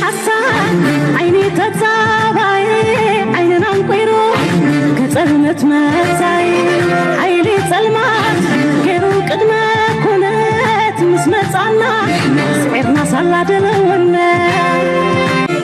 ሓሳብ ዓይኒ ተጻባይ ዓይንና እንቁይሩ ከጸልምት መጻይ ሓይሊ ጸልማት ገይሩ ቅድመ ኩነት ምስ መጻና ስዒርና ሳላ ድልውነት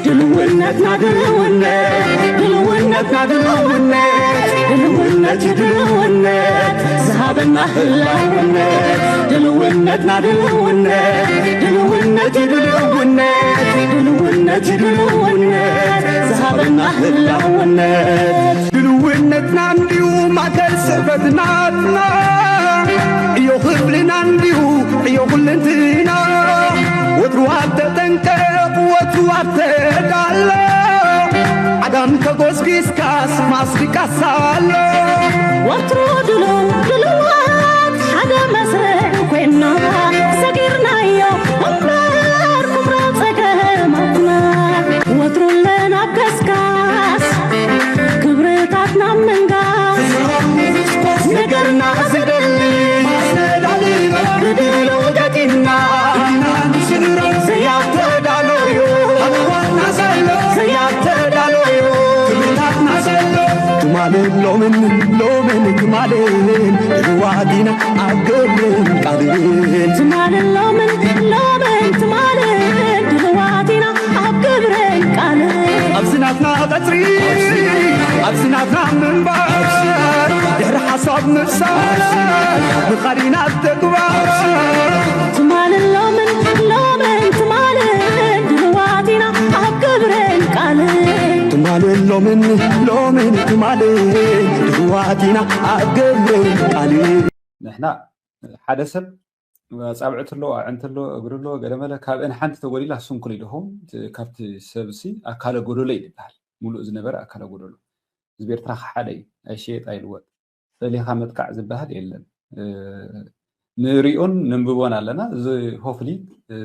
ድልውነትና ድልውነት ድልውነትና ድልውነት ድልውነት ድልውነት ዝሃበና ህላውነት ድልውነትና ድልውነት ድልውነት ድልውነት ድልውነት ድልውነት ዝሃበና ህላውነት ድልውነትና እንዲዩ ማእከል ስሕበትናትና እዩ ክብልና እንዲዩ እዩ ኩልንትና ወትሩ ኣብ ተጠንቀቕ ወትሩ ኣብ ተዳሎ ዓጋም ተጎስጊስካስ ማስቲካስ ኣሎ ወትሩ ድሉው ድሉዋት ሓደ መስርዕ ኮይና ሰጊርናዮ እምበር ኩምራ ጸገማትና ወትሩ ኣለና ኣብ ገስጋስ ክብርታትና ምንጋስ ነገርና ዝደሊ ብድሎ ገጢምና ዘያተዳሎዩ ዘያተዳሎዩ ትማልን ሎምን ሎምን ትማልን ድልዋት ኢና ኣብ ግብርን ቃልን ትማልን ሎምን ሎምን ትማልን ድልዋት ኢና ኣብ ግብርን ቃልን ኣብዚ ናትና ቀጽሪ ኣብዚ ናትና ምንባር ድሕሪ ሓሳብ ምፍሳር ምኻድ ኢና ኣብ ተግባር ትማልን ሎምን ሎምን ትማልን ድልዋት ኢና ኣብ ግብርን ቃልን ትማልን ሎምን ሎምን ትማልን ድልዋት ኢና ኣብ ግብርን ቃልን ንሕና ሓደ ሰብ ኣጻብዕቲ ኣለዎ ኣዕንቲ ኣለዎ እግሪ ኣለዎ ገለመለ ካብአን ሓንቲ ተጎዲላ ስንኩል ኢለኹም ካብቲ ሰብሲ ኣካለ ጎደሎ እዩ ዝበሃል ሙሉእ ዝነበረ ኣካለ ጎደሎ ህዝቢ ኤርትራ ሓደ እዩ ኣይሸየጥ ኣይልወጥ ፈሊኻ ምጥቃዕ ዝበሃል የለን ንርእዮን ነንብቦን ኣለና እዚ ሆፍሊ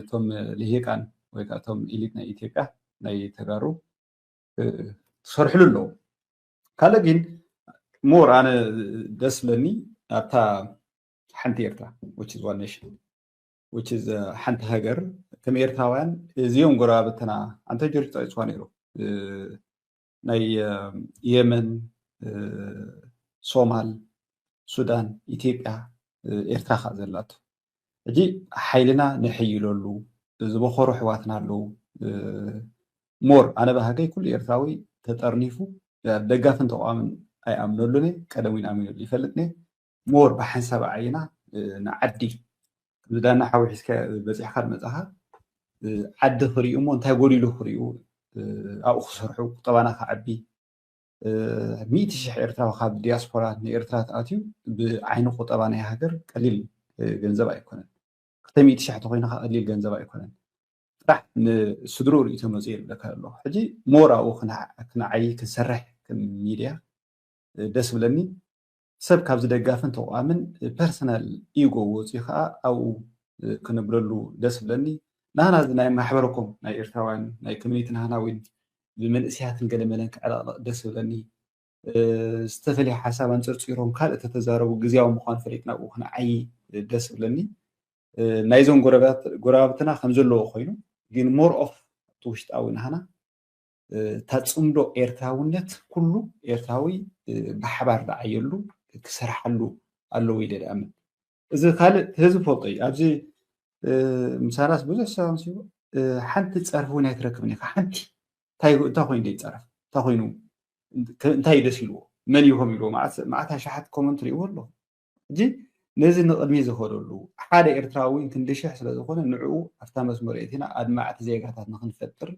እቶም ልሂቃን ወይ ከዓ እቶም ኢሊት ናይ ኢትዮጵያ ናይ ተጋሩ ትሰርሕሉ ኣለዉ ካልእ ግን ሞር ኣነ ደስ ብለኒ ኣብታ ሓንቲ ኤርትራ which is one nation which is ሓንቲ ሃገር ከም ኤርትራውያን እዚኦም ጎረባብትና ኣንተ ጆርጅ ጠቂስዋ ነይሩ ናይ የመን ሶማል ሱዳን ኢትዮጵያ ኤርትራ ከዓ ዘላቶ ሕጂ ሓይልና ነሐይለሉ ዝበኾሩ ኣሕዋትና ኣለዉ ሞር ኣነ ባህገይ ኩሉ ኤርትራዊ ተጠርኒፉ ደጋፍን ተቋምን ኣይኣምነሉን ቀደም እውን ኣሚነሉ ይፈልጥን ሞር ብሓንሳብ ዓይና ንዓዲ ከምዚ ዳና ሓዊ ሒዝካ በፂሕካ ዝመፃኻ ዓዲ ክርእዩ እሞ እንታይ ጎዲሉ ክርእዩ ኣብኡ ክሰርሑ ቁጠባና ክዓቢ ሚእቲ ሽሕ ኤርትራዊ ካብ ዲያስፖራ ንኤርትራ ተኣትዩ ብዓይኒ ቁጠባ ናይ ሃገር ቀሊል ገንዘብ ኣይኮነን ክልተ ሚእቲ ሽሕ ተኮይኑ ከኣ ቀሊል ገንዘብ ኣይኮነን ጥራሕ ንስድርኡ ርእዩ ተመፅኡ ይብለካ ኣለኹ ሕጂ ሞር ኣብኡ ክንዓይ ክንሰርሕ ከም ሚድያ ደስ ብለኒ ሰብ ካብዚ ደጋፍን ተቋምን ፐርሰናል ኢጎ ወፂኡ ከዓ ኣብኡ ክነብረሉ ደስ ብለኒ ናህና እዚ ናይ ማሕበረኮም ናይ ኤርትራውያን ናይ ኮሚኒቲ ናህና እውን ብመንእስያትን ገለመለን ክዕለቕለቕ ደስ ብለኒ ዝተፈለየ ሓሳብ ኣንፅርፂሮም ካልእ ተተዛረቡ ግዜያዊ ምኳኑ ፈሊጥና ኣብኡ ክንዓይ ደስ ብለኒ ናይዞም ጎረባብትና ከም ዘለዎ ኮይኑ ግን ሞር ኦፍ እቲ ውሽጣዊ ናህና እታ ፅምዶ ኤርትራውነት ኩሉ ኤርትራዊ ብሓባር ዝዓየሉ ክሰርሓሉ ኣለዎ ኢለ ዝኣምን እዚ ካልእ ህዝቢ ፈልጦ እዩ ኣብዚ ምሳናስ ብዙሕ ሰብ ኣምሲቡ ሓንቲ ፀርፊ እውን ኣይትረክብን ኢኻ ሓንቲ እንታይ እንታይ ኮይኑ ደይፀረፍ እንታይ ኮይኑ እንታይ እዩ ደስ ኢልዎ መን እዩ ከም ኢልዎ መዓት ኣሻሓት ኮመንት ሪእዎ ኣለኹ ሕጂ ነዚ ንቕድሚ ዝኸደሉ ሓደ ኤርትራዊ እውን ክንዲ ሽሕ ስለ ዝኾነ ንዕኡ ኣብታ መስመር የእቲና ኣድማዕቲ ዜጋታት ንክንፈጥር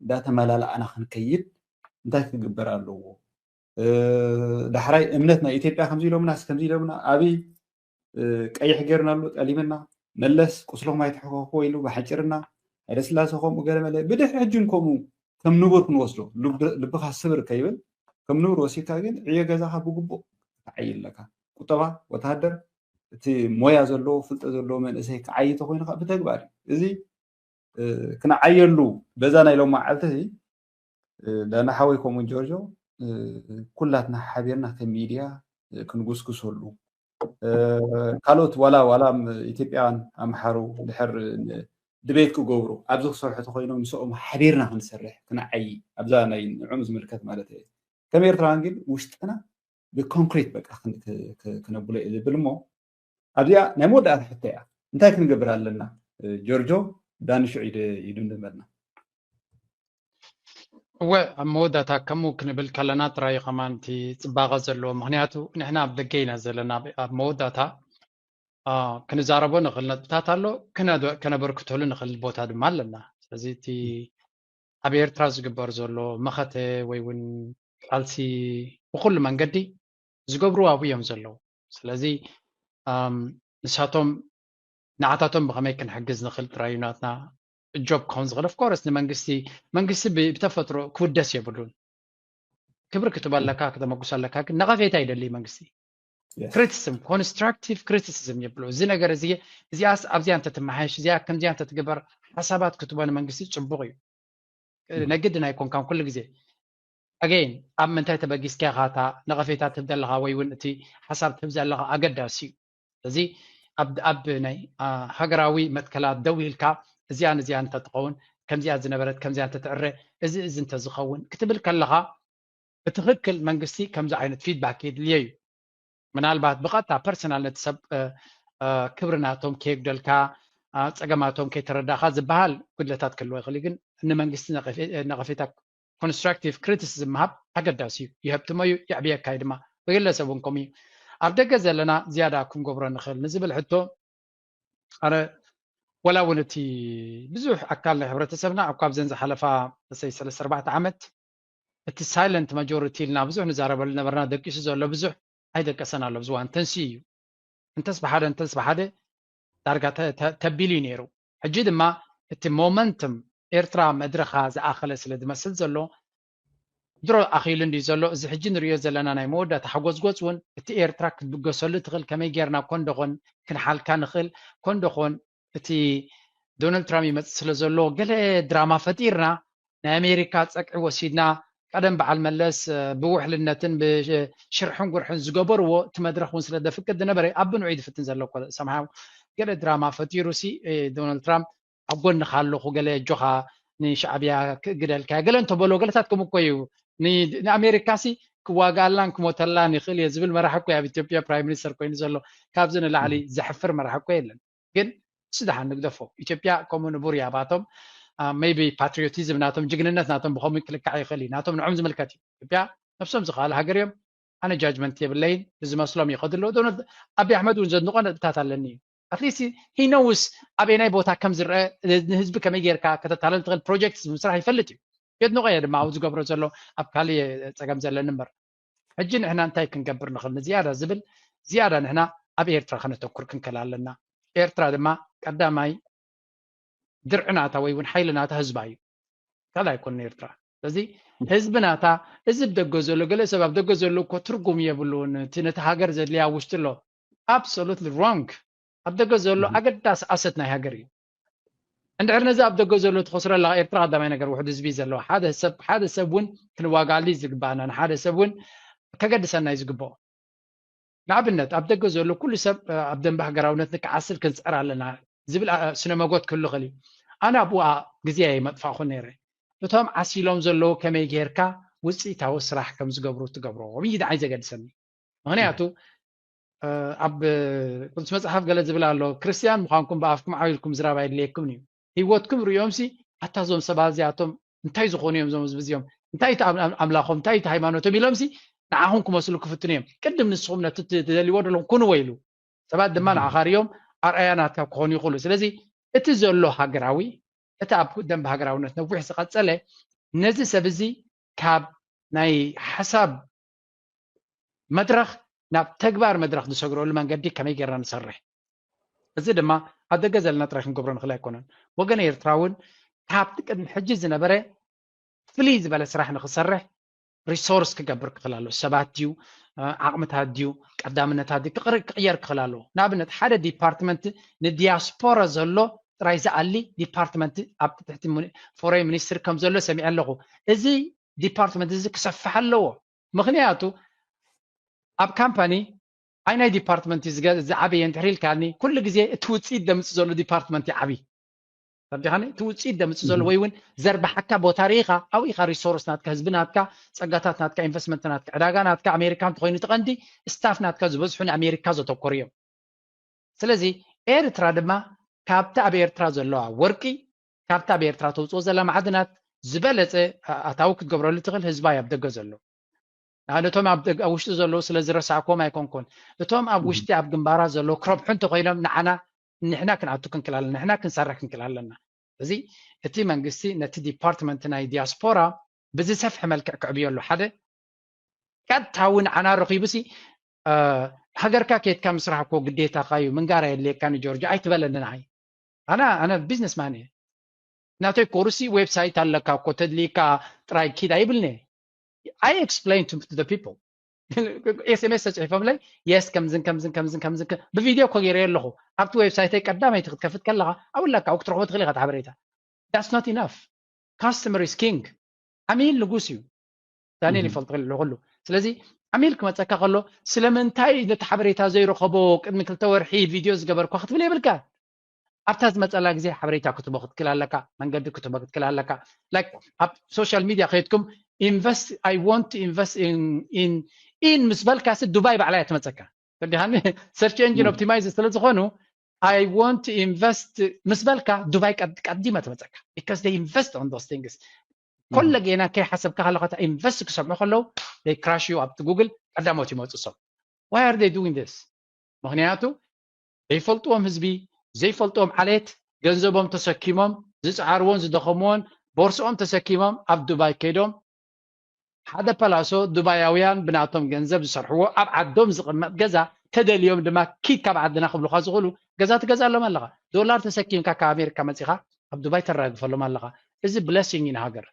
እንዳተመላላእና ክንከይድ እንታይ ክግበር ኣለዎ ዳሕራይ እምነት ናይ ኢትዮጵያ ከምዚ ኢሎምና ከምዚ ኢሎምና ኣብይ ቀይሕ ገይርናሉ ጠሊምና መለስ ቁስልኹም ኣይትሕከኹ ኢሉ ብሓጭርና ሃይለስላሴ ከምኡ ገለ መለ ብድሕሪ ሕጂ ከምኡ ከም ንቡር ክንወስዶ ልብኻ ስብር ከይብል ከም ንቡር ወሲድካ ግን ዕዮ ገዛኻ ብግቡእ ክትዓይ ኣለካ ቁጠባ ወተሃደር እቲ ሞያ ዘለዎ ፍልጠት ዘለዎ መንእሰይ ክዓይ ተኮይኑ ብተግባር እዩ እዚ ክንዓየሉ በዛ ናይ ሎም መዓልቲ እዚ ዳና ሓወይ ከምኡ ጆርጆ ኩላትና ሓቢርና ከም ሚድያ ክንጉስጉሰሉ ካልኦት ዋላ ዋላ ኢትዮጵያውያን ኣምሓሩ ድሕር ድቤት ክገብሩ ኣብዚ ክሰርሑ ተኮይኖም ምስኦም ሓቢርና ክንሰርሕ ክንዓይ ኣብዛ ናይ ንዕኦም ዝምልከት ማለት እዩ። ከም ኤርትራውያን ግን ውሽጥና ብኮንክሪት በቃ ክነብሎ እዩ ዝብል እሞ ኣብዚኣ ናይ መወዳእታ ሕቶ እያ። እንታይ ክንገብር ኣለና? ጆርጆ ዳንሹ ኢደ ይድምድመልና። እወ ኣብ መወዳእታ ከምኡ ክንብል ከለና ጥራይ ከማን እቲ ፅባቐ ዘለዎ ምክንያቱ ንሕና ኣብ ደገ ኢና ዘለና። ኣብ መወዳእታ ክንዛረቦ ንኽእል ነጥብታት ኣሎ፣ ከነበርክተሉ ንኽእል ቦታ ድማ ኣለና። ስለዚ እቲ ኣብ ኤርትራ ዝግበር ዘሎ መኸተ ወይ እውን ቃልሲ ብኩሉ መንገዲ ዝገብሩ ኣብኡ እዮም ዘለዉ። ስለዚ ንሳቶም ንዓታቶም ብኸመይ ክንሕግዝ ንኽእል ጥራይ እዩ ናትና ጆብ ክኸውን ዝኽእል። ኦፍኮርስ ንመንግስቲ መንግስቲ ብተፈጥሮ ክውደስ የብሉን። ክብሪ ክትበለካ ክተመጉስ ኣለካ፣ ግን ነቐፌታ ይደሊ መንግስቲ። ክሪቲሲዝም ኮንስትራክቲቭ ክሪቲሲዝም ይብሉ። እዚ ነገር እዚ እዚኣስ ኣብዚኣ እንተትመሓየሽ እዚኣ ከምዚኣ እንተትግበር ሓሳባት ክትቦ ንመንግስቲ ፅቡቕ እዩ። ነግድን ኣይኮንካን ኩሉ ግዜ ኣገይን ኣብ ምንታይ ተበጊስካ ኢኻ እታ ነቐፌታ ትህብ ዘለኻ ወይ እውን እቲ ሓሳብ ትህብ ዘለኻ ኣገዳሲ እዩ። ስለዚ ኣብ ናይ ሃገራዊ መትከላት ደው ኢልካ እዚኣን እዚኣን እንተትኸውን ከምዚኣ ዝነበረት ከምዚኣ እንተትዕረ እዚ እዚ እንተዝኸውን ክትብል ከለኻ ብትኽክል መንግስቲ ከምዚ ዓይነት ፊድባክ የድልዮ እዩ። ምናልባት ብቐጥታ ፐርሰናል ነቲ ሰብ ክብሪ ናቶም ከየጉደልካ ፀገማቶም ከይተረዳእካ ዝበሃል ጉድለታት ክህልዎ ይኽእል እዩ። ግን ንመንግስቲ ነቐፌታ ኮንስትራክቲቭ ክሪቲሲዝም ምሃብ ኣገዳሲ እዩ። የህብትሞ እዩ፣ የዕብየካ እዩ ድማ። ብግለሰብ እውን ከምኡ እዩ። ኣብ ደገ ዘለና ዝያዳ ክንገብሮ ንኽእል ንዝብል ሕቶ ኣረ ወላ እውን እቲ ብዙሕ ኣካል ናይ ሕብረተሰብና ኣብ ካብዘን ዝሓለፋ ሰይ ሰለስተ ኣርባዕተ ዓመት እቲ ሳይለንት ማጆሪቲ ኢልና ብዙሕ ንዛረበሉ ነበርና። ደቂሱ ዘሎ ብዙሕ ኣይደቀሰን ኣሎ። ብዝዋን ተንስኡ እዩ እንተስ ብሓደ እንተስ ብሓደ ዳርጋ ተቢሉ እዩ ነይሩ። ሕጂ ድማ እቲ ሞመንትም ኤርትራ መድረኻ ዝኣኸለ ስለ ዝመስል ዘሎ ድሮ ኣኺሉ እንድዩ ዘሎ። እዚ ሕጂ ንሪኦ ዘለና ናይ መወዳእታ ሓጎዝጎዝ እውን እቲ ኤርትራ ክትብገሰሉ ትኽእል ከመይ ጌርና ኮን ደኾን ክንሓልካ ንኽእል ኮን ደኾን እቲ ዶናልድ ትራምፕ ይመፅእ ስለ ዘሎ ገለ ድራማ ፈጢርና ናይ ኣሜሪካ ፀቅዒ ወሲድና ቀደም በዓል መለስ ብውሕልነትን ብሽርሕን ጉርሕን ዝገበርዎ እቲ መድረኽ እውን ስለ ዘፍቅድ ዝነበረ ኣብ ብንዑ እዩ ዝፍትን ዘሎ እኮ ሰምሃው ገለ ድራማ ፈጢሩ ሲ ዶናልድ ትራምፕ ኣብ ጎንኻ ኣለኹ ገለ ኣጆኻ ንሻዕብያ ክእግደልካ ገለ እንተበሎ ገለታት ከምኡ እኮ እዩ ንኣሜሪካ ሲ ክዋጋኣላን ክሞተላን ይኽእል እየ ዝብል መራሕ እኮ ኣብ ኢትዮጵያ ፕራይም ሚኒስተር ኮይኑ ዘሎ ካብዚ ንላዕሊ ዘሕፍር መራሕ እኮ የለን ግን እሱ ደሓን ንግደፎ ኢትዮጵያ ከምኡ ንቡር እያ ባቶም ሜይቢ ፓትሪዮቲዝም ናቶም ጅግንነት ናቶም ብኸምኡ ክልካዕ ይኽእል እዩ ናቶም ንዖም ዝምልከት እዩ ኢትዮጵያ ነብሶም ዝኽኣሉ ሃገር እዮም ኣነ ጃጅመንት የብለይን ብዝመስሎም ይኸዱ ኣለዉ ኣብይ ኣሕመድ እውን ዘድንቆ ነጥብታት ኣለኒ እዩ ኣትሊስት ሂ ኖውስ ኣበየናይ ቦታ ከም ዝረአ ንህዝቢ ከመይ ጌርካ ከተታለል ትኽእል ፕሮጀክት ምስራሕ ይፈልጥ እዩ የድንቆ እየ ድማ ኣብኡ ዝገብሮ ዘሎ ኣብ ካልእ ጸገም ዘለኒ እምበር ሕጂ ንሕና እንታይ ክንገብር ንኽእል ንዝያዳ ዝብል ዝያዳ ንሕና ኣብ ኤርትራ ከነተኩር ክንክእል ኣለና ኤርትራ ድማ ቀዳማይ ድርዒ ናታ ወይ እውን ሓይሊ ናታ ህዝባ እዩ ካልእ ኣይኮንን ኤርትራ ስለዚ ህዝቢ ናታ እዚ ብደገ ዘሎ ገለ ሰብ ኣብ ደገ ዘሎ እኮ ትርጉም የብሉን እቲ ነቲ ሃገር ዘድልያ ውሽጢ ኣሎ absolutely wrong ኣብ ደገ ዘሎ ኣገዳሲ ኣሰት ናይ ሃገር እዩ እንድሕር ነዚ ኣብ ደገ ዘሎ ትኸስሮ ኣለካ ኤርትራ ቀዳማይ ነገር ውሕድ ህዝቢ ዘለዎ ሓደ ሰብ ሓደ ሰብ እውን ክንዋጋሉ ዝግባኣና ንሓደ ሰብ እውን ከገድሰና እዩ ዝግብኦ ንኣብነት ኣብ ደገ ዘሎ ኩሉ ሰብ ኣብ ደንበ ሃገራውነት ንክዓስል ክንፅዕር ኣለና ዝብል ስነ መጎት ክህሉ ክእል እዩ ኣነ ኣብኡ ግዜ የመጥፋእኩ ነይረ እቶም ዓሲሎም ዘለዉ ከመይ ጌርካ ውፅኢታዊ ስራሕ ከም ዝገብሩ ትገብርዎም እዩ ንዓይ ዘገድሰኒ ምክንያቱ ኣብ ቅዱስ መፅሓፍ ገለ ዝብል ኣሎ ክርስትያን ምኳንኩም ብኣፍኩም ዓው ኢልኩም ዝራብ ኣይድልየኩም እዩ ህይወትኩም ርእዮም ሲ ኣታ ዞም ሰባት እዚኣቶም እንታይ ዝኾኑ እዮም ዞም ህዝቢ እዚኦም እንታይ እቲ ኣምላኾም እንታይ እቲ ሃይማኖቶም ኢሎም ሲ ንዓኹም ክመስሉ ክፍትኑ እዮም ቅድም ንስኹም ነቲ ትደልይዎ ዘለኹም ኩንዎ ኢሉ ሰባት ድማ ንዓኻ ርእዮም ኣርኣያ ናትካ ክኾኑ ይኽእሉ ስለዚ እቲ ዘሎ ሃገራዊ እቲ ኣብ ደንብ ሃገራውነት ነዊሕ ዝቐጸለ ነዚ ሰብ እዚ ካብ ናይ ሓሳብ መድረኽ ናብ ተግባር መድረኽ ዝሰግረሉ መንገዲ ከመይ ጌርና ንሰርሕ እዚ ድማ ኣብ ደገ ዘለና ጥራይ ክንገብሮ ንኽእል ኣይኮነን ወገን ኤርትራ እውን ካብቲ ቅድሚ ሕጂ ዝነበረ ፍልይ ዝበለ ስራሕ ንክሰርሕ ሪሶርስ ክገብር ክኽእል ኣሎ ሰባት ድዩ ዓቕምታት ድዩ ቀዳምነታት ድዩ ክቕር- ክቕየር ክኽእል ኣለዎ ንኣብነት ሓደ ዲፓርትመንት ንዲያስፖራ ዘሎ ጥራይ ዝኣሊ ዲፓርትመንት ኣብ ትሕቲ ፎሬን ሚኒስትሪ ከም ዘሎ ሰሚዐ ኣለኹ እዚ ዲፓርትመንት እዚ ክሰፍሕ ኣለዎ ምኽንያቱ ኣብ ካምፓኒ ኣይ ናይ ዲፓርትመንት እዩ ዝገ- ዝዓበየ እንድሕር ኢልካኒ ኩሉ ግዜ እቲ ውፅኢት ደምፅ ዘሎ ዲፓርትመንት ይዓብይ ተረዲኻኒ? እቲ ውፅኢት ደምፅእ ዘሎ ወይ እውን ዘርባሓካ ቦታ ርኢኻ ኣብኡ ኢኻ ሪሶርስ ናትካ፣ ህዝቢ ናትካ፣ ፀጋታት ናትካ፣ ኢንቨስትመንት ናትካ፣ ዕዳጋ ናትካ ኣሜሪካ እንተኮይኑ እቲ ቀንዲ ስታፍ ናትካ ዝበዝሑ ንኣሜሪካ ዘተኮሩ እዮም። ስለዚ ኤርትራ ድማ ካብቲ ኣብ ኤርትራ ዘለዋ ወርቂ፣ ካብቲ ኣብ ኤርትራ ተውፅኦ ዘላ ማዕድናት ዝበለፀ ኣታዊ ክትገብረሉ ትኽእል ህዝባ እዩ ኣብ ደገ ዘሎ። ነቶም ኣብ ውሽጢ ዘለዉ ስለ ዝረሳዕክዎም ኣይኮንኩን። እቶም ኣብ ውሽጢ ኣብ ግንባራት ዘለዉ ክረብሑ እንተኮይኖም ንዓና ንሕና ክንኣቱ ክንክል ኣለና፣ ንሕና ክንሰርሕ ክንክል ኣለና። እዚ እቲ መንግስቲ ነቲ ዲፓርትመንት ናይ ዲያስፖራ ብዝሰፍሐ መልክዕ ክዕብዮ ኣሎ። ሓደ ቀጥታ እውን ንዓና ረኺቡ ሲ ሃገርካ ከይድካ ምስራሕ እኮ ግዴታኻ እዩ፣ ምንጋር ኣየድልየካን እዩ ጆርጆ ኣይትበለኒ። ንዓይ ኣነ ኣነ ቢዝነስ ማን እየ። ናተይ ኮርሲ ዌብሳይት ኣለካ እኮ ተድልይካ ጥራይ ኪድ ኣይብልኒ። I explain to the people. ኤስኤምኤስ ተፅሒፎምለይ የስ ከምዝን ከምዝን ከምዝን ከምዝን ከ- ብቪድዮ እኮ ገይረ ኣለኹ። ኣብቲ ዌብሳይተይ ቀዳመይቲ ክትከፍት ከለኻ ኣብኡ ኣለካ፣ ኣብኡ ክትረኽቦ ትኽእል ኢኻ እቲ ሓበሬታ። That's not enough. Customer is king. ዓሚል ንጉስ እዩ። ዳንኤል ይፈልጦ ኣሎ ኩሉ። ስለዚ ዓሚል ክመፀካ ከሎ ስለምንታይ ነቲ ሓበሬታ ዘይረኸቦ ቅድሚ ክልተ ወርሒ ቪድዮ ዝገበርኳ ክትብል የብልካ። ኣብታ ዝመፀላ ግዜ ሓበሬታ ክትቦ ክትክል ኣለካ፣ መንገዲ ክትቦ ክትክል ኣለካ። ላይክ ኣብ ሶሻል ሚድያ ከይድኩም ኢንቨስት I want to invest in in in ምስ በልካ ሲ ዱባይ ባዕላ እያ ትመፀካ። ተዲሃኒ ሰርች ኤንጂን ኦፕቲማይዝ ስለ ዝኾኑ I want to invest ምስ በልካ ዱባይ ቀድ- ቀዲማ ትመፀካ because they invest on those things። ኮለ ጌና ከይሓሰብካ ከለካ ኢንቨስት ክሰምዑ ከለዉ they crash you ኣብቲ ጉግል ቀዳሞት ይመፁ። So why are they doing this? ምክንያቱ ዘይፈልጥዎም ህዝቢ፣ ዘይፈልጥዎም ዓሌት ገንዘቦም ተሰኪሞም ዝፀዓርዎን ዝደኸምዎን ቦርስኦም ተሰኪሞም ኣብ ዱባይ ከይዶም ሓደ ፓላሶ ዱባያውያን ብናቶም ገንዘብ ዝሰርሕዎ ኣብ ዓዶም ዝቕመጥ ገዛ ተደልዮም ድማ ኪድ ካብ ዓድና ክብሉካ ዝኽእሉ ገዛ ትገዝኣሎም ኣለኻ። ዶላር ተሰኪምካ ካብ ኣሜሪካ መፂኻ ኣብ ዱባይ ተራግፈሎም ኣለኻ። እዚ ብለሲንግ እዩ ንሃገር።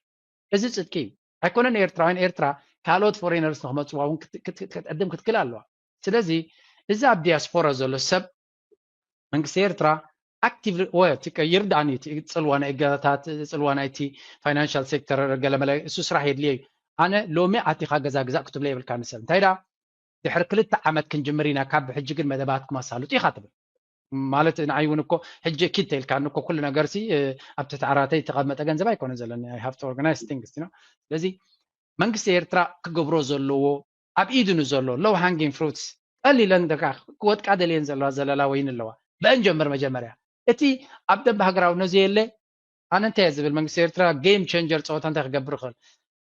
እዚ ፅድቂ እዩ። ኣይኮነን ኤርትራውያን ኤርትራ ካልኦት ፎሬነርስ ንክመፅዋ እውን ክትዕድም ክትክእል ኣለዋ። ስለዚ እዚ ኣብ ዲያስፖራ ዘሎ ሰብ መንግስቲ ኤርትራ ኣክቲቭ ይርዳእኒ እዩ። ፅልዋ ናይ እገዛታት፣ ፅልዋ ናይቲ ፋይናንሻል ሴክተር ገለመለ እሱ ስራሕ የድልየ እዩ። ኣነ ሎሚ ኣቲኻ ገዛ ግዛእ ክትብለ የብልካ ንሰብ እንታይ ዳ ድሕሪ ክልተ ዓመት ክንጅምር ኢና ካብ ሕጂ ግን መደባትኩም ኣሳልጡ ኢኻ ትብል። ማለት ንዓይ እውን እኮ ሕጂ ኪድ ተልካኒ እኮ ኩሉ ነገር ሲ ኣብ ትሕቲ ዓራተይ ዝተቐመጠ ገንዘብ ኣይኮነ ዘለኒ። I have to organize things you know። ስለዚ መንግስቲ ኤርትራ ክገብሮ ዘለዎ ኣብ ኢዱ ንዘሎ low hanging fruits ቀሊለን ደቃ ክወድቃ ደልየን ዘለዋ ዘለላ ወይን ኣለዋ። በእን ጀምር መጀመርያ እቲ ኣብ ደንብ ሃገራዊ ነዚ የለ ኣነ እንታይ እየ ዝብል መንግስቲ ኤርትራ ጌም ቸንጀር ፀወታ እንታይ ክገብር ይኽእል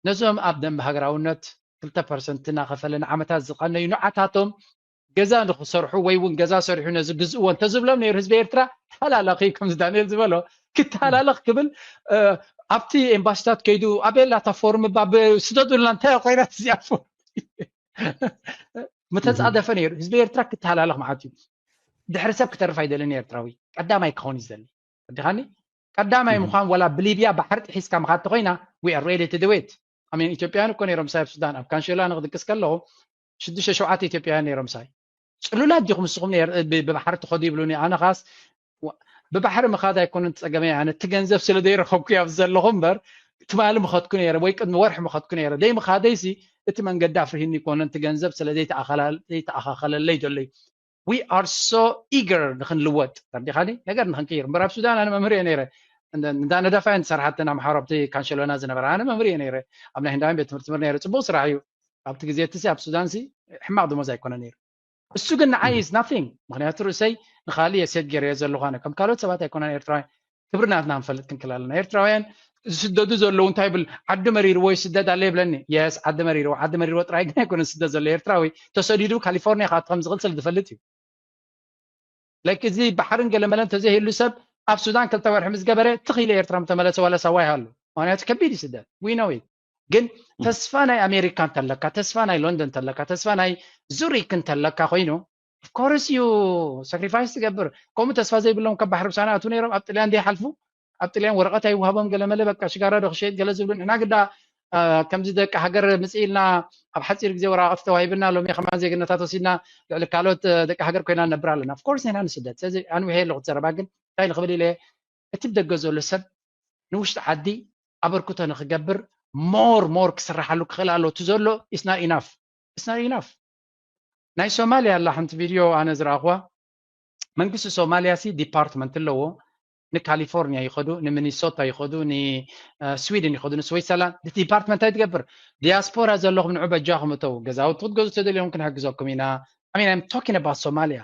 ነዞም ኣብ ደንብ ሃገራውነት ክልተ ፐርሰንት እናኸፈለ ንዓመታት ዝቐነዩ ንዓታቶም ገዛ ንክሰርሑ ወይ እውን ገዛ ሰሪሑ ነዚ ግዝእዎ እንተዝብሎም ነይሩ ህዝቢ ኤርትራ ተሃላለኺ ከምዚ ዳንኤል ዝበሎ ክተሃላለኽ ክብል ኣብቲ ኤምባሲታት ከይዱ ኣበየላታ ፎርም ባ ስደዱልና እንታይ ኮይና እዚኣ ፎርም ምተፃደፈ ነይሩ ህዝቢ ኤርትራ ክተሃላለኽ ማለት እዩ። ድሕሪ ሰብ ክተርፍ ኣይደልን ኤርትራዊ ቀዳማይ ክኸውን እዩ ዝደሊ። ኣዲኻኒ ቀዳማይ ምዃን ወላ ብሊብያ ባሕሪ ጥሒስካ ምኻድ ተኮይና we are ready to do it። ኣሜን ኢትዮጵያውያን እኮ ነይሮም ሳይ ኣብ ሱዳን ኣብ ካንሸላ ንክድቅስ ከለኹ ሽዱሽተ ሸውዓተ ኢትዮጵያውያን ነይሮም ሳይ ጽሉላት ዲኹም ንስኹም ብባሕሪ ትኸዱ ይብሉኒ። ኣነ ኻስ ብባሕሪ ምኻድ ኣይኮነን ጸገመይ ኣነ እቲ ገንዘብ ስለ ዘይረኸብኩ ኣብ ዘለኹ እምበር ትማሊ ምኸድኩ ነይረ ወይ ቅድሚ ወርሒ ምኸድኩ ነይረ ደይ ምኻደይሲ እቲ መንገዲ ኣፍርሂኒ ይኮነን እቲ ገንዘብ ስለ ዘይተኣኻኸለለይ ዘሎ እዩ። We are so eager ንክንልወጥ ተርዲኻኒ ነገር ንክንቅይር እምበር ኣብ ሱዳን ኣነ መምህር እየ ነይረ እንዳ ነዳፋ እየን ዝሰርሓተን ኣምሓሩ ኣብቲ ካንሸሎና ዝነበረ ኣነ መምህር እየ ነይረ ኣብ ናይ ህንዳውያን ቤት ትምህርቲ ምር ነይረ ፅቡቅ ስራሕ እዩ ኣብቲ ግዜ እቲ ኣብ ሱዳን ሲ ሕማቅ ደሞዝ ኣይኮነ ነይሩ እሱ ግን ንዓይ is nothing ምክንያቱ ርእሰይ ንካሊእ እየ ሴት ገይረዮ ዘለኳነ ከም ካልኦት ሰባት ኣይኮነን ኤርትራውያን ክብሪ ናትና ክንፈልጥ ክንክል ኣለና ኤርትራውያን ዝስደዱ ዘለዉ እንታይ ብል ዓዲ መሪርዎ ይስደድ ኣሎ ይብለኒ የስ ዓዲ መሪርዎ ዓዲ መሪርዎ ጥራይ ግን ኣይኮነ ዝስደድ ዘሎ ኤርትራዊ ተሰዲዱ ካሊፎርኒያ ክኣቱ ከም ዝኽእል ስለ ዝፈልጥ እዩ like እዚ ባሕርን ገለመለ እንተዘይህሉ ሰብ ኣብ ሱዳን ክልተ ወርሒ ምስ ገበረ ትኽ ኢለ ኤርትራ ምተመለሰ ዋላ ሳዋ ይሃሉ ምክንያቱ ከቢድ እዩ ስደት we know it ግን ተስፋ ናይ ኣሜሪካ እንተለካ ተስፋ ናይ ሎንደን እንተለካ ተስፋ ናይ ዙሪክ እንተለካ ኮይኑ of course you sacrifice ትገብር ከምኡ ተስፋ ዘይብሎም ካብ ባሕሪ ብሳና ኣቱ ነይሮም ኣብ ጥልያን ዘይሓልፉ ኣብ ጥልያን ወረቐት ኣይወሃቦም ገለመለ በቃ ሽጋራ ዶ ክሸይጥ ገለ ዝብሉ ንሕና ግዳ ከምዚ ደቂ ሃገር ምፅእ ኢልና ኣብ ሓፂር ግዜ ወረቓቕቲ ተዋሂብና ሎሚ ከማን ዜግነታት ወሲድና ልዕሊ ካልኦት ደቂ ሃገር ኮይና ንነብር ኣለና of course ኢና ንስደት ስለዚ ኣንውሄ ኣለኹ ዘረባ ግን እንታይ ንኽብል ኢለ እቲ ብደገ ዘሎ ሰብ ንውሽጢ ዓዲ ኣበርክቶ ንክገብር more more ክስርሓሉ ክኽእል ኣሎ እቲ ዘሎ is not enough is not enough ናይ ሶማልያ ኣላ ሓንቲ ቪድዮ ኣነ ዝረኣኽዋ መንግስቲ ሶማልያ ሲ ዲፓርትመንት ኣለዎ ንካሊፎርኒያ ይኸዱ፣ ንሚኒሶታ ይኸዱ፣ ንስዊድን ይኸዱ፣ ንስዊትዘርላንድ። እቲ ዲፓርትመንት እንታይ ትገብር? ዲያስፖራ ዘለኹም ንዑ በጃኹም እተው፣ ገዛውቲ ክትገዙ ተደልዮም ክንሕግዘኩም ኢና። I mean, I'm talking about Somalia.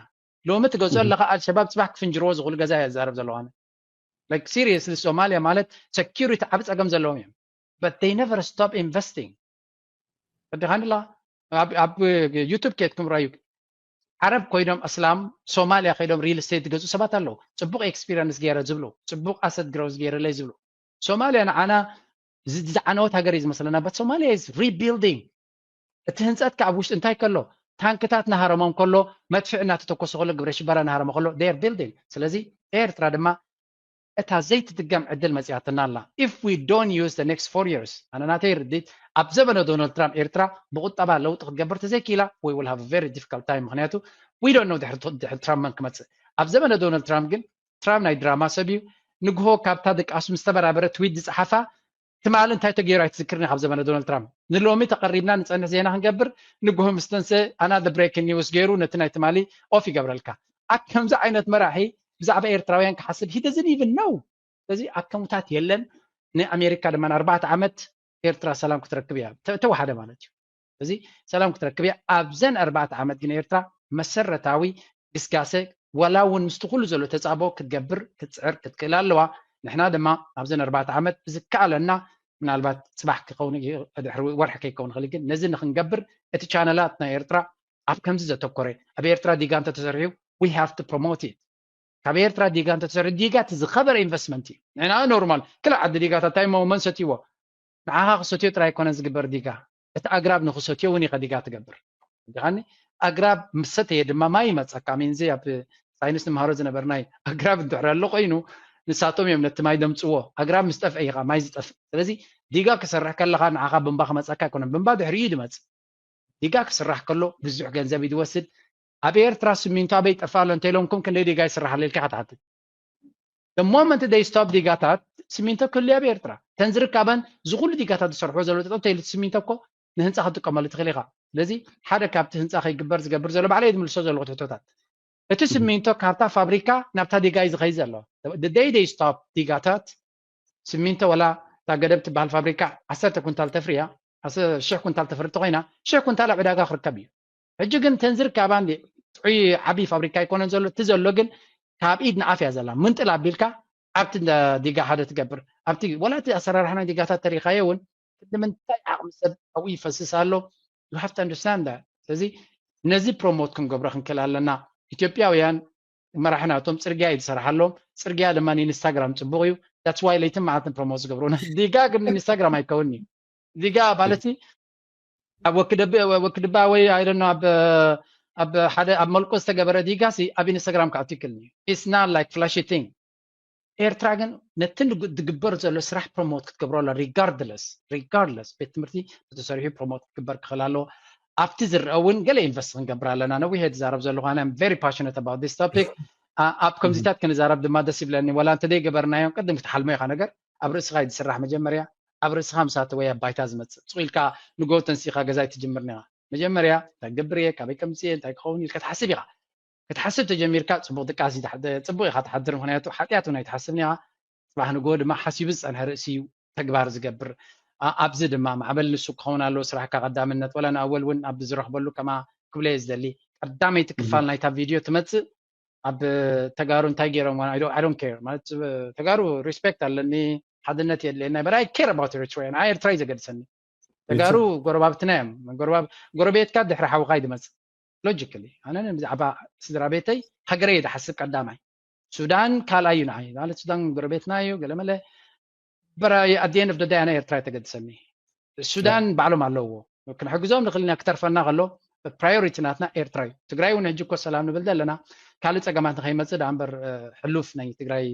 ሎሚ ትገዝኦ ኣለኻ ኣልሸባብ ጽባሕ ክፍንጅርዎ ዝኽእሉ ገዛ እየ ዝዛረብ ዘለኹ ኣነ። Like seriously ሶማሊያ ማለት security ዓቢ ጸገም ዘለዎም እዮም። But they never stop investing. ፈዲኻኒ ኣለኻ? ኣብ ኣብ ዩቱብ ኬድኩም ራዩ ዓረብ ኮይኖም ኣስላም ሶማሊያ ከይዶም ሪል ስቴት ዝገዝኡ ሰባት ኣለዉ። ጽቡቕ ኤክስፒሪንስ ገይረ ዝብሉ፣ ጽቡቕ ኣሰት ግሮዝ ገይረለይ ዝብሉ። ሶማሊያ ንዓና ዝዓነወት ሃገር እዩ ዝመስለና። But Somalia is rebuilding. እቲ ህንፀት ከዓ ኣብ ውሽጢ እንታይ ከሎ ታንክታት ናሃረሞም ከሎ መድፍዕ እናተተኮሰ ከሎ ግብረ ሽበራ ናሃረሞ ከሎ they are building። ስለዚ ኤርትራ ድማ እታ ዘይትድገም ዕድል መፅያትና ኣላ። If we don't use the next four years ኣነ ናተይ ርድኢት ኣብ ዘመነ ዶናልድ ትራምፕ ኤርትራ ብቁጠባ ለውጢ ክትገብር ተዘይክኢላ we will have a very difficult time። ምክንያቱ we don't know ድሕሪ ትራምፕ መን ክመፅእ። ኣብ ዘመነ ዶናልድ ትራምፕ ግን ትራምፕ ናይ ድራማ ሰብ እዩ። ንግሆ ካብታ ድቃሱ ምስ ተበራበረ ትዊት ዝፀሓፋ ትማሊ እንታይ ተገይሩ ኣይትዝክርን ኢኻ ኣብ ዘመነ ዶናልድ ትራምፕ። ንሎሚ ተቐሪብና ንፀንሕ ዜና ክንገብር ንግሆ ምስ ተንሰ ኣናዘር ብሬኪንግ ኒውስ ገይሩ ነቲ ናይ ትማሊ ኦፍ ይገብረልካ። ኣብ ከምዚ ዓይነት መራሒ ብዛዕባ ኤርትራውያን ክሓስብ he doesn't even know። ስለዚ ኣከሙታት የለን። ንኣሜሪካ ድማ ንኣርባዕተ ዓመት ኤርትራ ሰላም ክትረክብ እያ ተወሓደ ማለት እዩ። እዚ ሰላም ክትረክብ እያ። ኣብዘን ኣርባዕተ ዓመት ግን ኤርትራ መሰረታዊ ግስጋሰ ዋላ እውን ምስቲ ኩሉ ዘሎ ተጻብኦ ክትገብር ክትጽዕር ክትክእል ኣለዋ። ንሕና ድማ ኣብዘን ኣርባዕተ ዓመት ብዝከኣለና ምናልባት ጽባሕ ክኸውን ድሕሪ ወርሒ ከይከውን ይኽእል ግን ነዚ ንክንገብር እቲ ቻነላት ናይ ኤርትራ ኣብ ከምዚ ዘተኮረ ኣብ ኤርትራ ዲጋ እንተተሰሪሑ we have to promote it። ካብ ኤርትራ ዲጋ እንተተሰሪሑ ዲጋ እቲ ዝኸበረ ኢንቨስትመንት እዩ። ንሕና ኖርማል ክላ ዓዲ ዲጋታት እንታይ መን ሰትይዎ ንዓኻ ክሰትዮ ጥራይ ኣይኮነን ዝግበር ዲጋ፣ እቲ ኣግራብ ንኽሰትዮ እውን ኢኻ ዲጋ ትገብር። ዲኻኒ ኣግራብ ምስ ሰተየ ድማ ማይ ይመፀካ። ሚንዚ ኣብ ሳይንስ ንመሃሮ ዝነበርናይ ኣግራብ እንድሕር ኣሎ ኮይኑ ንሳቶም እዮም ነቲ ማይ ደምፅዎ። ኣግራብ ምስ ጠፍአ ኢኻ ማይ ዝጠፍእ። ስለዚ ዲጋ ክሰርሕ ከለኻ ንዓኻ ብንባ ክመፀካ ኣይኮነን፣ ብንባ ድሕሪኡ ድመፅ። ዲጋ ክስራሕ ከሎ ብዙሕ ገንዘብ እዩ ዝወስድ። ኣብ ኤርትራ ስሚንቶ ኣበይ ጠፋ ኣሎ እንተኢሎምኩም ክንደይ ዲጋ ይስራሕ ኣሎ ኢልካ ክትሓትት። The moment they stop ዲጋታት ስሚንቶ ክህሉ ኣብ ኤርትራ ተን ዝርካበን ዝኩሉ ዲጋታት ዝሰርሕዎ ዘሎ ጠጠው ተይሉ ስሚንቶ እኮ ንህንፃ ክትጥቀመሉ ትኽእል ኢኻ። ስለዚ ሓደ ካብቲ ህንፃ ከይግበር ዝገብር ዘሎ ባዕለይ ዝምልሶ ዘለኹ ትሕቶታት እቲ ስሚንቶ ካብታ ፋብሪካ ናብታ ዲጋ እዩ ዝኸይድ ዘሎ። The day they stop ዲጋታት ስሚንቶ ወላ እታ ገደብ ትበሃል ፋብሪካ ዓሰርተ ኩንታል ተፍርያ ሽሕ ኩንታል ተፍሪ ተኮይና ሽሕ ኩንታል ኣብ ዕዳጋ ክርከብ እዩ። ሕጂ ግን ተንዝር ካባን ጥዑይ ዓብዪ ፋብሪካ ኣይኮነን ዘሎ እቲ ዘሎ ግን ካብ ኢድ ንኣፍ እያ ዘላ ምንጥል ኣቢልካ ኣብቲ ዲጋ ሓደ ትገብር ኣብቲ ወላ እቲ ኣሰራርሓ ናይ ዲጋታት ተሪካዮ እውን ንምንታይ ዓቕሚ ሰብ ኣብኡ ይፈስስ ኣሎ you have to understand that። ስለዚ ነዚ ፕሮሞት ክንገብሮ ክንክእል ኣለና። ኢትዮጵያውያን መራሕና እቶም ፅርግያ እዩ ዝሰርሓሎም። ፅርግያ ድማ ንኢንስታግራም ፅቡቕ እዩ። That's why ለይትን መዓልትን ፕሮሞት ዝገብሩ ዲጋ ግን ኢንስታግራም ኣይከውን እዩ። ዲጋ ማለት ኣብ ወክድባ ወይ I don't know ኣብ ኣብ ሓደ ኣብ መልቆ ዝተገበረ ዲጋ ሲ ኣብ ኢንስታግራም ክኣቱ ይክእል እዩ። It's not like flashy thing። ኤርትራ ግን ነቲ ዝግበር ዘሎ ስራሕ ፕሮሞት ክትገብሮ ኣላ። Regardless regardless ቤት ትምህርቲ ተሰሪሑ ፕሮሞት ክትግበር ክኽእል ኣለዎ። ኣብቲ ዝረአ እውን ገለ ኢንቨስት ክንገብር ኣለና። ነዊሕ እየ ዝዛረብ ዘለኹ ኣነ I'm very passionate about this topic። ኣብ ከምዚታት ክንዛረብ ድማ ደስ ይብለኒ። ወላ እንተደይገበርናዮ ቅድም ክትሓልሞ ኢኻ ነገር ኣብ ርእስኻ እዩ ዝስራሕ። መጀመርያ ኣብ ርእስኻ ምስ ኣተወ ኣብ ባይታ ዝመፅእ። ሱቕ ኢልካ ንጎ ተንሲኻ ገዛ ኣይትጅምርን ኢኻ። መጀመርያ እንታይ ክገብር እየ፣ ካበይ ከምፅእ እየ፣ እንታይ ክኸውን ኢልካ ትሓስብ ኢኻ። ክትሓስብ ተጀሚርካ ፅቡቕ ድቃስ እዩ። ፅቡቕ ኢኻ ትሓድር፣ ምክንያቱ ሓጢኣት እውን ኣይትሓስብን ኢኻ። ፅባሕ ንግሆ ድማ ሓሲቡ ዝፀንሐ ርእሲ እዩ ተግባር ዝገብር። ኣብዚ ድማ ማዕበል ንሱ ክኸውን ኣለዎ፣ ስራሕካ ቀዳምነት። ወላ ንኣወል እውን ኣብ ዝረኽበሉ ከማ ክብለየ ዝደሊ ቀዳመይቲ ክፋል ናይታ ቪድዮ ትመፅእ ኣብ ተጋሩ እንታይ ገይሮም I don't care ማለት ተጋሩ ሪስፔክት ኣለኒ ሓድነት የድልየና but I care about Eritrea ንዓ ኤርትራ እዩ ዘገድሰኒ ተጋሩ ጎረባብትና እዮም ጎረቤትካ ድሕሪ ሓውካ እዩ ዝመፅእ logically ኣነ ብዛዕባ ስድራ ቤተይ ሃገረይ እየ ዝሓስብ ቀዳማይ ሱዳን ካልኣይ እዩ ንዓይ ማለት ሱዳን ጎረቤትና እዩ ገለመለ but at the end of the day ኣነ ኤርትራ እዩ ተገድሰኒ ሱዳን ባዕሎም ኣለውዎ ክንሕግዞም ንኽእል ኢና ክተርፈና ከሎ ፕራዮሪቲ ናትና ኤርትራ እዩ ትግራይ እውን ሕጂ እኮ ሰላም ንብል ዘለና ካልእ ፀገማት ንኸይመፅእ ደኣ እምበር ሕሉፍ ናይ ትግራይ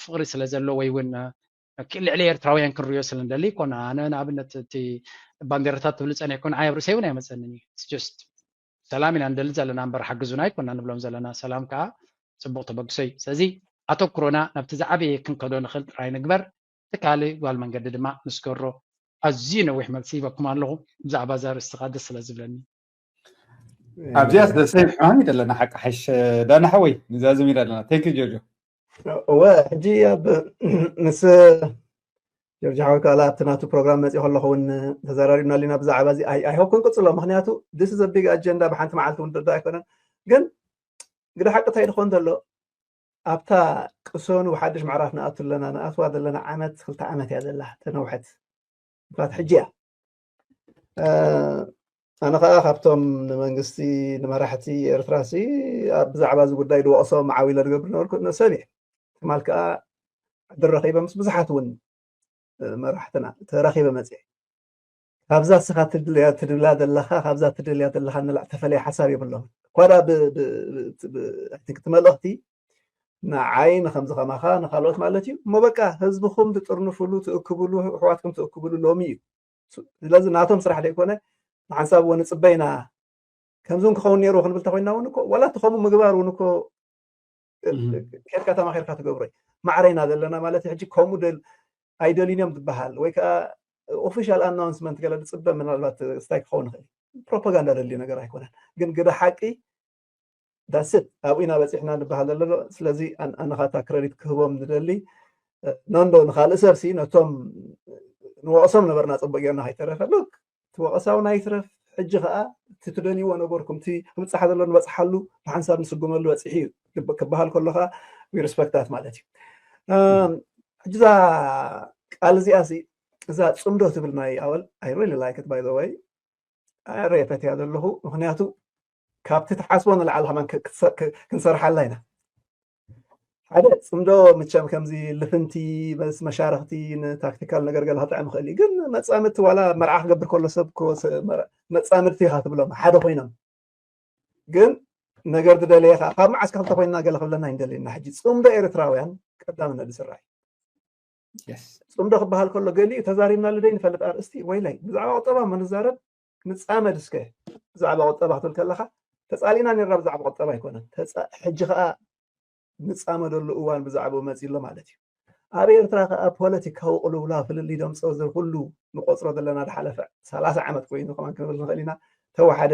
ፍቕሪ ስለ ዘሎ ወይ እውን ልዕሊ ኤርትራውያን ክንሪኦ ስለ ንደሊ ይኮና ኣነ ንኣብነት እቲ ባንዴራታት ትብሉ ፀኒሕኩም ንዓይ ኣብ ርእሰይ እውን ኣይመፀንን እዩ just ሰላም ኢና ንደሊ ዘለና እምበር ሓግዙና ኣይኮና ንብሎም ዘለና ሰላም ከዓ ፅቡቕ ተበግሶ እዩ ስለዚ ኣተኩሮና ናብቲ ዝዓበየ ክንከዶ ንኽእል ጥራይ ንግበር እቲ ካልእ ጓል መንገዲ ድማ ንስገሮ ኣዝዩ ነዊሕ መልሲ ሂበኩም ኣለኹ ብዛዕባ እዛ ርእስቲ ከዓ ደስ ስለ ዝብለኒ ኣብዚኣስ ደሰይ ሕማም ይደለና ሓቂ ሓሽ ዳና ሓወይ ንዛዝም ይደለና thank you ጆርጆ እወ፣ ሕጂ ኣብ ምስ ጆርጅ ሓወይ ካላ ኣብቲ ናቱ ፕሮግራም መፅእ ከለኹ እውን ተዘራሪብና ሊና ብዛዕባ እዚ። ኣይሆፕ ክንቅፅሎ፣ ምክንያቱ this is a big agenda። ብሓንቲ መዓልቲ እውን ደዳ ኣይኮነን። ግን ግደ ሓቂ እንታይ ድኾን ዘሎ ኣብታ ቅሰኑ ሓድሽ ምዕራፍ ንኣቱ ኣለና ንኣትዋ ዘለና ዓመት ክልተ ዓመት እያ ዘላ ተነውሐት። ምክንያቱ ሕጂ እያ። ኣነ ከዓ ካብቶም ንመንግስቲ ንመራሕቲ ኤርትራ ሲ ብዛዕባ እዚ ጉዳይ ድወቅሶም ዓው ኢለ ዝገብር ነበርኩ ሰብ እየ። ትማል ከዓ ዕድል ረኺበ ምስ ብዙሓት እውን መራሕትና ተራኺበ መፅአ። ካብዛ ስኻ ትድልያ ዘለኻ ካብዛ ትደልያ ዘለኻ ንላዕ ተፈለየ ሓሳብ የብሎም። ኳዳ እቲ መልእኽቲ ንዓይ ንከምዚ ከማኻ ንካልኦት ማለት እዩ እሞ በቃ ህዝብኹም ትጥርንፍሉ ትእክብሉ ኣሕዋትኩም ትእክብሉ ሎሚ እዩ። ስለዚ ናቶም ስራሕ ደይኮነ ንሓንሳብ እዎ ንፅበይና ከምዚ እውን ክኸውን ነይሩ ክንብል ተኮይና እውን እኮ ዋላ እቲ ከምኡ ምግባር እውን እኮ ኬድካ ተማኺርካ ትገብሮ እዩ። ማዕረይና ዘለና ማለት ሕጂ ከምኡ ኣይደልዩን እዮም ዝበሃል ወይ ከዓ ኦፊሻል ኣናውንስመንት ገለ ዝፅበ ምናልባት ስታይ ክኸውን ይኽእል። ፕሮፓጋንዳ ደልዩ ነገር ኣይኮነን። ግን ግደ ሓቂ ዳስት ኣብኡ ኢና በፂሕና ንበሃል ዘሎ። ስለዚ ኣነኻታ ክረዲት ክህቦም ዝደሊ ነንዶ ንካልእ ሰብ ሲ ነቶም ንወቕሶም ነበርና ፅቡቅ ጌርና ከይተረፈ ሉክ እቲ ወቐሳ እውን ኣይትረፍ። ሕጂ ከዓ እቲ ትደልይዎ ነበርኩም እቲ ክብፃሕ ዘሎ ንበፅሓሉ ብሓንሳብ ንስጉመሉ በፂሑ እዩ ክበሃል ከሎ ከዓ ሪስፐክታት ማለት እዩ። ሕጂ እዛ ቃል እዚኣ እዛ ፅምዶ ትብል ናይ ኣወል I really like it by the way። ኣረ ፈትያ ዘለኹ ምክንያቱ ካብቲ ትሓስቦ ንላዕሊ ከማን ክንሰርሓላ ኢና። ሓደ ፅምዶ ምቸም ከምዚ ልፍንቲ መስ መሻርክቲ ንታክቲካል ነገር ገለ ክጥዕም ይኽእል እዩ። ግን መፃምድቲ ዋላ መርዓ ክገብር ከሎ ሰብ መፃምድቲ ኢኻ ትብሎም ሓደ ኮይኖም ግን ነገር ዝደለየ ከዓ ካብ መዓስ ክልተ ኮይንና ገለ ክብለና ይንደልየና። ሕጂ ፅምዶ ኤርትራውያን ቀዳምነት ዝስራሕ እዩ። ፅምዶ ክበሃል ከሎ ገሊኡ ተዛሪብናሉ ደይ ንፈልጥ ኣርእስቲ ወይለይ ብዛዕባ ቁጠባ መ ንዛረብ ንፃመድ እስከ ብዛዕባ ቁጠባ ክትብል ከለካ ተፃሊእና ነርና ብዛዕባ ቁጠባ ኣይኮነን። ሕጂ ከዓ ንፃመደሉ እዋን ብዛዕባ መፂ ኣሎ ማለት እዩ። ኣብ ኤርትራ ከዓ ፖለቲካዊ ቅልውላ ፍልልይ ደምፀ እዚ ኩሉ ንቆፅሮ ዘለና ዝሓለፈ ሰላሳ ዓመት ኮይኑ ከማን ክንብል ንኽእል ኢና። ተወሓደ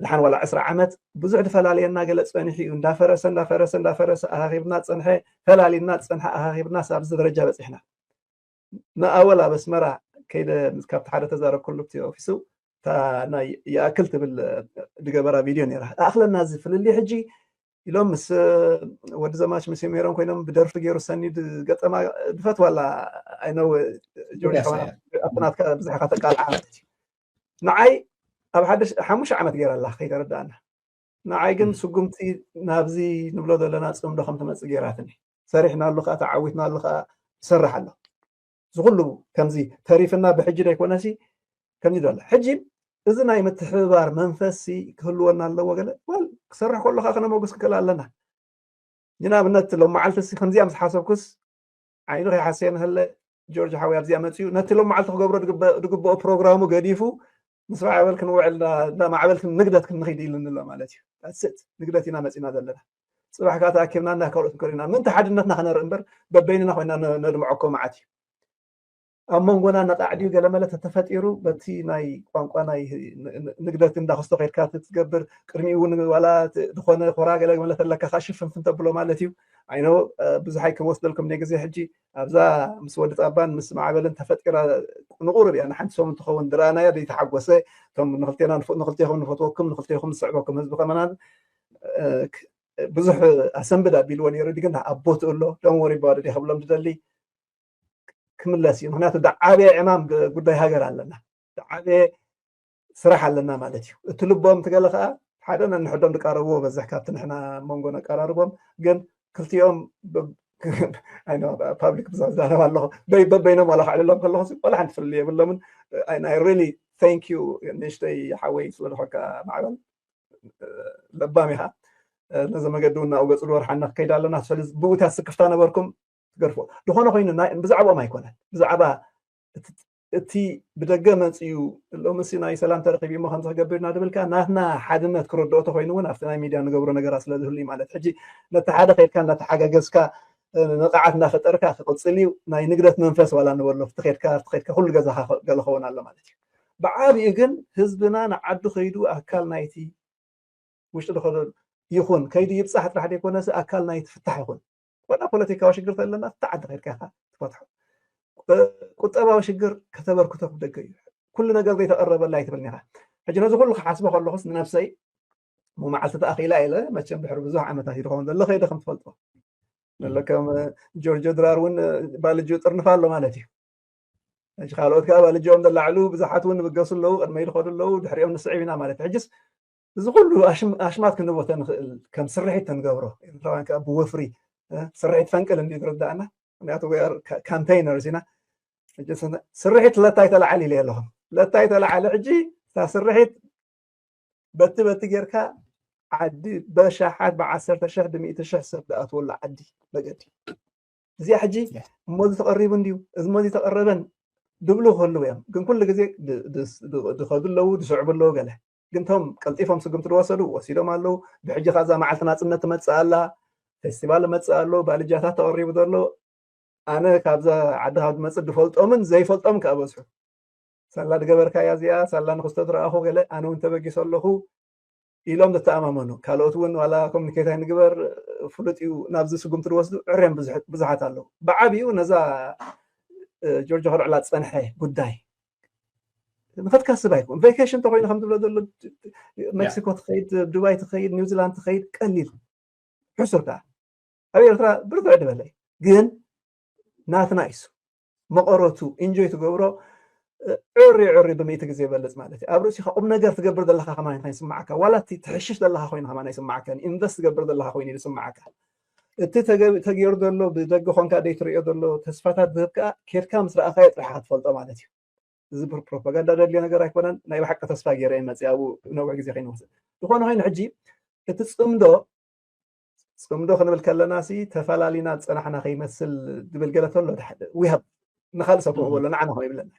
ድሓን ዋላ ዕስራ ዓመት ብዙሕ ዝፈላለየና ገለ ፀኒሑ እዩ። እንዳፈረሰ እንዳፈረሰ እንዳፈረሰ ኣኻኺብና ፀንሐ፣ ፈላሊና ፀንሐ ኣኻኺብና ሳብ እዚ ደረጃ በፂሕና። ንኣወል ኣብ ኣስመራ ከይደ ካብቲ ሓደ ተዛረብኩሉ እቲ ኦፊሱ እታ ናይ ይኣክል ትብል ዝገበራ ቪድዮ ነይራ። ኣእኽለና እዚ ፍልልይ ሕጂ ኢሎም ምስ ወዲ ዘማች ምስ ሜሮን ኮይኖም ብደርፊ ገይሩ ሰኒ ዝገጠማ ዝፈትዋላ ኣይነው ጆርጅ ሓወና ኣብቲ ናትካ ብዙሕ ከተቃልዓ ማለት እዩ። ንዓይ ኣብ ሓድሽ ሓሙሽተ ዓመት ገይራ ኣላ ከይተረዳእና። ንዓይ ግን ስጉምቲ ናብዚ ንብሎ ዘለና ፅምዶ ከም ትመፅእ ገይራትኒ። ሰሪሕናሉ ከዓ ተዓዊትናሉ ከዓ ይሰርሕ ኣሎ። እዚ ኩሉ ከምዚ ተሪፍና ብሕጂ ዘይኮነሲ ከምዚ ዘሎ ሕጂ እዚ ናይ ምትሕብባር መንፈስ ክህልወና ኣለዎ። ገለ ክሰርሕ ከሎ ከዓ ክነመጉስ ክንክእል ኣለና። ንኣብነት ሎም መዓልቲ ከምዚኣ ምስ ሓሰብኩስ ዓይኑ ከይሓሰየ ንህለ ጆርጅ ሓወይ ኣብዚኣ መፅኡ ነቲ ሎም መዓልቲ ክገብሮ ዝግበኦ ፕሮግራሙ ገዲፉ ምስ ማዕበል ክንውዕል እንዳ ማዕበል ንግደት ክንኽይድ ኢሉኒ ኣሎ ማለት እዩ። ስት ንግደት ኢና መፂና ዘለና። ፅባሕ ከዓ ተኣኪብና እና ካልኦት ንከሪና ምእንቲ ሓድነትና ክነርኢ እምበር በበይንና ኮይና ነድምዐኮ መዓት እዩ። ኣብ መንጎና ነቃዕ ድዩ ገለመለ ተተፈጢሩ በቲ ናይ ቋንቋ ናይ ንግደት እንዳክስቶ ከድካ ትገብር ቅድሚኡ እውን ዋላ ዝኾነ ኮራ ገለ መለ ተለካ ከዓ ሽፍንፍን ተብሎ ማለት እዩ። ኣይኖ ብዙሓይ ክወስደልኩም ናይ ግዜ ሕጂ ኣብዛ ምስ ወዲ ጣባን ምስ ማዕበልን ተፈጢራ ንቁርብ እያ ንሓንቲ ሰሙን ትኸውን ድረኣናያ ዘይተሓጎሰ እቶም ንክልቴና ንክልቴኹም ንፈትወኩም ንክልቴኹም ዝስዕበኩም ህዝቢ ከመናን ብዙሕ ኣሰንብድ ኣቢልዎ ነይሩ ግን ኣብ ቦትኡ ኣሎ ደም ወሪ ባዶ ዲያ ክብሎም ትደሊ ክምለስ እዩ። ምክንያቱ ዝዓበየ ዕማም ጉዳይ ሃገር ኣለና፣ ዝዓበየ ስራሕ ኣለና ማለት እዩ። እቲ ልቦም ትገለ ከዓ ሓደ ነንሕዶም ዝቃረብዎ በዝሕ ካብቲ ንሕና መንጎ ነቀራርቦም ግን ክልቲኦም ፓብሊክ ብዙሕ ዛረብ ኣለኹ በበይኖም ዋላ ክዕልሎም ከለኹ ዋላ ሓንቲ ፍልል የብሎምን። I really thank you ንእሽተይ ሓወይ ስለዝኾንካ ማዕበል ለባም ኢኻ። ነዚ መገዲ እውን ናብኡ ገፅሉ ወርሓና ክከይድ ኣለና። ብኡ እታ ስክፍታ ነበርኩም ትገድፎ ዝኾነ ኮይኑ ብዛዕባኦም ኣይኮነን ብዛዕባ እቲ ብደገ መፅኡ ሎምሲ ናይ ሰላም ተረኺቡ እሞ ከምዚ ክገብር ኢና ድብልካ ናትና ሓድነት ክረድኦ ተኮይኑ እውን ኣብቲ ናይ ሚድያ ንገብሮ ነገራት ስለ ዝህሉ ማለት ሕጂ ነቲ ሓደ ከድካ እናተሓጋገዝካ ንቕዓት እናፈጠርካ ክቕፅል እዩ። ናይ ንግደት መንፈስ ዋላ ንበሎ ትኸድካ ትኸድካ ኩሉ ገዛኻ ገለ ኸውን ኣሎ ማለት እዩ። ብዓብኡ ግን ህዝብና ንዓዱ ከይዱ ኣካል ናይቲ ውሽጢ ዝኸዶ ይኹን ከይዱ ይብፃሕ ጥራሕ ዘይኮነስ ኣካል ናይቲ ፍታሕ ይኹን ዋላ ፖለቲካዊ ሽግር ተለና ኣብቲ ዓዲ ከድካ ኢኻ ትፈትሖ። ቁጠባዊ ሽግር ከተበርክቶ ክደገ እዩ። ኩሉ ነገር ዘይተቐረበላ ኣይትብልኒ ኢኻ። ሕጂ ነዚ ኩሉ ክሓስቦ ከለኹስ ንነብሰይ መዓልቲ ተኣኺላ ኢለ መቸም ድሕሪ ብዙሕ ዓመታት ይድኸውን ዘሎ ከይደ ከም ትፈልጦ ዘሎ ከም ጆርጆ ድራር እውን ባልጅ ጥርንፋ ኣሎ ማለት እዩ። ሕጂ ካልኦት ከዓ ባልጅኦም ዘላዕሉ ብዙሓት እውን ንብገሱ ኣለዉ፣ ቅድመይ ዝኸዱ ኣለዉ፣ ድሕሪኦም ንስዕብ ኢና ማለት እዩ። ሕጅስ እዚ ኩሉ ኣሽማት ክንቦ ተንኽእል ከም ስርሒት ተንገብሮ ኤርትራውያን ከዓ ብወፍሪ ስርሒት ፈንቅል እንዲ ዝርዳእና ምክንያቱ ካምፔይነርስ ኢና። ስርሒት ለታይ ተለዓል ኢለ ኣለኹም ለታይ ተለዓለ ሕጂ እታ ስርሒት በቲ በቲ ጌርካ ዓዲ በሻሓት ብዓሰርተ ሽሕ ብሚእቲ ሽሕ ሰብ ዝኣትወሉ ዓዲ መገዲ እዚኣ ሕጂ እሞዚ ተቐሪቡ እንድዩ እዝሞዚ ተቐረበን ድብሉ ክህልው እዮም ግን ኩሉ ግዜ ድኸዱ ኣለዉ ድስዕቡ ኣለዉ ገለ ግን ቶም ቀልጢፎም ስጉምቲ ዝወሰዱ ወሲዶም ኣለዉ ብሕጂ ካዛ መዓልቲ ናፅነት ትመፅእ ኣላ ፌስቲቫል መፅእ ኣሎ ባልጃታት ተቐሪቡ ዘሎ ኣነ ካብዛ ዓዲ ካብ ዝመፅእ ዝፈልጦምን ዘይፈልጦም ከዓ በዝሑ ሳላ ዝገበርካያ እዚኣ ሳላ ንክስቶ ዝረኣኹ ገለ ኣነ እውን ተበጊሶ ኣለኹ ኢሎም ዝተኣማመኑ ካልኦት እውን ዋላ ኮሚኒኬት ኣይንግበር ፍሉጥ እዩ ናብዚ ስጉምቲ ዝወስዱ ዕርዮም ብዙሓት ኣለዉ ብዓብኡ ነዛ ጆርጆ ከልዕላ ዝፀንሐ ጉዳይ ንክትከስብ ኣይኮን ቬኬሽን ተኮይኑ ከም ዝብሎ ዘሎ ሜክሲኮ ትኸይድ ዱባይ ትኸይድ ኒውዚላንድ ትኸይድ ቀሊል ሕሱር ከዓ ኣብ ኤርትራ ብርትዕ ዝበለ ግን ናትና ኢሱ መቐረቱ ኢንጆይ ትገብሮ ዕሪ ዕሪ ብምእቲ ግዜ ይበልፅ ማለት እዩ ኣብ ርእሲካ ቁም ነገር ትገብር ዘለካ ከማን ይስማዓካ ዋላ እቲ ትሕሽሽ ዘለካ ኮይኑ ከማን ይስማዓካ ኢንቨስት ትገብር ዘለካ ኮይኑ ይስማዓካ እቲ ተገይሩ ዘሎ ብደገ ኮንካ ደይ ትሪኦ ዘሎ ተስፋታት ዝህብ ከዓ ኬድካ ምስ ረኣካዮ ጥራሕ ክትፈልጦ ማለት እዩ እዚ ፕሮፓጋንዳ ደልዮ ነገር ኣይኮነን ናይ ብሓቂ ተስፋ ገይረ መፅእ ኣብኡ ነዊሕ ግዜ ከይንወስድ ዝኾነ ኮይኑ ሕጂ እቲ ፅምዶ ፅምዶ ክንብል ከለና ሲ ተፈላሊና ዝፀናሕና ከይመስል ዝብል ገለ ተሎ ንካልእ ሰብ ከምኡ በሎ ንዓና ከም ይብለና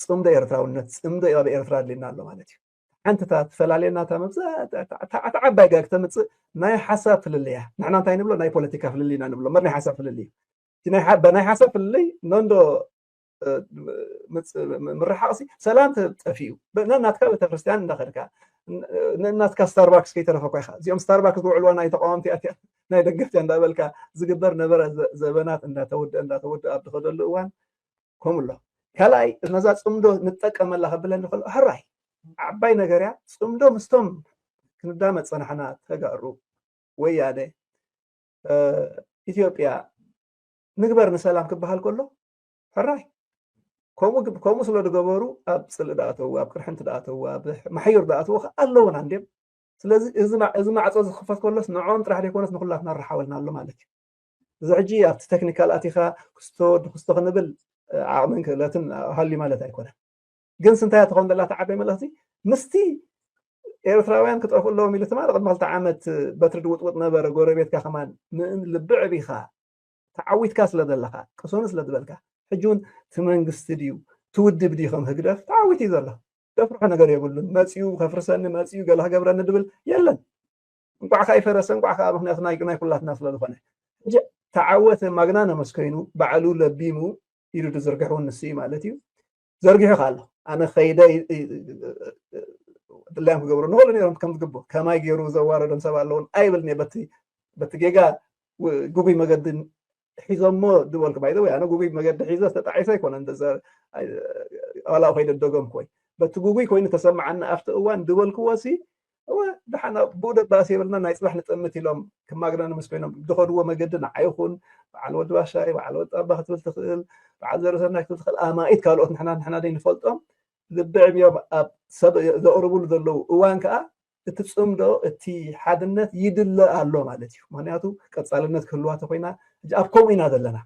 ፅምዶ ኤርትራውነት ፅምዶ ኣብ ኤርትራ ኣድልየና ኣሎ ማለት እዩ ሓንቲ እታ ትፈላልየና እታ ዓባይ ጋግ ተምፅእ ናይ ሓሳብ ፍልልያ ንሕና እንታይ ንብሎ ናይ ፖለቲካ ፍልልይና ንብሎ እምበር ናይ ሓሳብ ፍልልይ ናይ ሓሳብ ፍልልይ ነንዶ ምርሓቕ ሲ ሰላም ጠፊኡ። ነናትካ ቤተክርስትያን እንዳኸድካ ነናትካ ስታርባክስ ከይተረፈ እኳ ኢኻ። እዚኦም ስታርባክስ ዝውዕልዋ ናይ ተቃወምቲ እያ ናይ ደገፍቲ እያ እንዳበልካ ዝግበር ነበረ ዘበናት እንዳተወደአ እንዳተወደአ ኣብ ዝኸደሉ እዋን ከምኡ ኣሎ። ካልኣይ ነዛ ፅምዶ ንጠቀመላ ከብለኒ ከሎ ሕራይ ዓባይ ነገር እያ። ፅምዶ ምስቶም ክንዳመፅ ፀናሕና ተጋሩ ወያነ ኢትዮጵያ ንግበር ንሰላም ክበሃል ከሎ ሕራይ ከምኡ ስለ ዝገበሩ ኣብ ፅልኢ ዳኣተዉ ኣብ ቅርሕንቲ ዳኣተዉ ኣብ ማሕዩር ዳኣተዉ ኣለዉና እንድም ስለዚ እዚ ማዕፆ ዝክፈት ከሎስ ንዕኦም ጥራሕ ዘይኮነስ ንኩላትና ርሓወልና ኣሎ ማለት እዩ እዚ ሕጂ ኣብቲ ቴክኒካል ኣቲካ ክስቶ ወዲ ክስቶ ክንብል ዓቕምን ክእለትን ሃልዩ ማለት ኣይኮነን ግን ስንታያ ትኸውን ዘላ ተዓበይ መልእክቲ ምስቲ ኤርትራውያን ክጠፍኡ ኣለዎም ኢሉ ትማሊ ቅድሚ ክልተ ዓመት በትሪ ድውጥውጥ ነበረ ጎረቤትካ ከማን ምእን ልቢ ዕቢኻ ተዓዊትካ ስለ ዘለኻ ቅሰኑ ስለ ዝበልካ ሕጂ እውን እቲ መንግስቲ ድዩ ትውድብ ድዩ ከም ህግደፍ ተዓዊት እዩ ዘሎ ዘፍርሖ ነገር የብሉን መፅኡ ከፍርሰኒ መፅኡ ገለ ክገብረኒ ድብል የለን እንቋዕ ከዓ ይፈረሰ እንቋዕ ከዓ ምክንያቱ ናይ ናይ ኩላትና ስለ ዝኾነ ሕጂ ተዓወተ ማግናነመስ ኮይኑ ባዕሉ ለቢሙ ኢሉ ዝዝርግሕ እውን ንሱ እዩ ማለት እዩ ዘርጊሑ ኣሎ ኣነ ከይደ ድላዮም ክገብሩ ንክእሉ ነሮም ከም ዝግቡ ከማይ ገይሩ ዘዋረዶም ሰብ ኣለውን ኣይብል በቲ ጌጋ ጉጉይ መገዲ ሒዞሞ ዝበልኩ ባይ ወይ ኣነ ጉጉይ መገዲ ሒዘ ዝተጣዒሰ ኣይኮነን ዋላ ከይደ ደገምኩ ወይ በቲ ጉጉይ ኮይኑ ተሰማዓኒ ኣብቲ እዋን ዝበልክዎ ሲ እወ ደሓና ብኡ ደባሲ የብልና ናይ ፅባሕ ንጠምት ኢሎም ክማግና ንምስ ኮይኖም ዝኸድዎ መገዲ ንዓ ይኹን በዓል ወዲ ባሻይ በዓል ወዲ ኣባ ክትብል ትኽእል በዓል ዘረሰናይ ክትብል ትኽእል ኣማኢት ካልኦት ንሕና ንሕና ደይ ንፈልጦም ልቢ ዕብዮም ኣብ ሰብ ዘቕርቡሉ ዘለዉ እዋን ከዓ እቲ ፅምዶ እቲ ሓድነት ይድለ ኣሎ ማለት እዩ ምክንያቱ ቀፃልነት ክህልዋ ተኮይና ኣብ ከምኡ ኢና ዘለና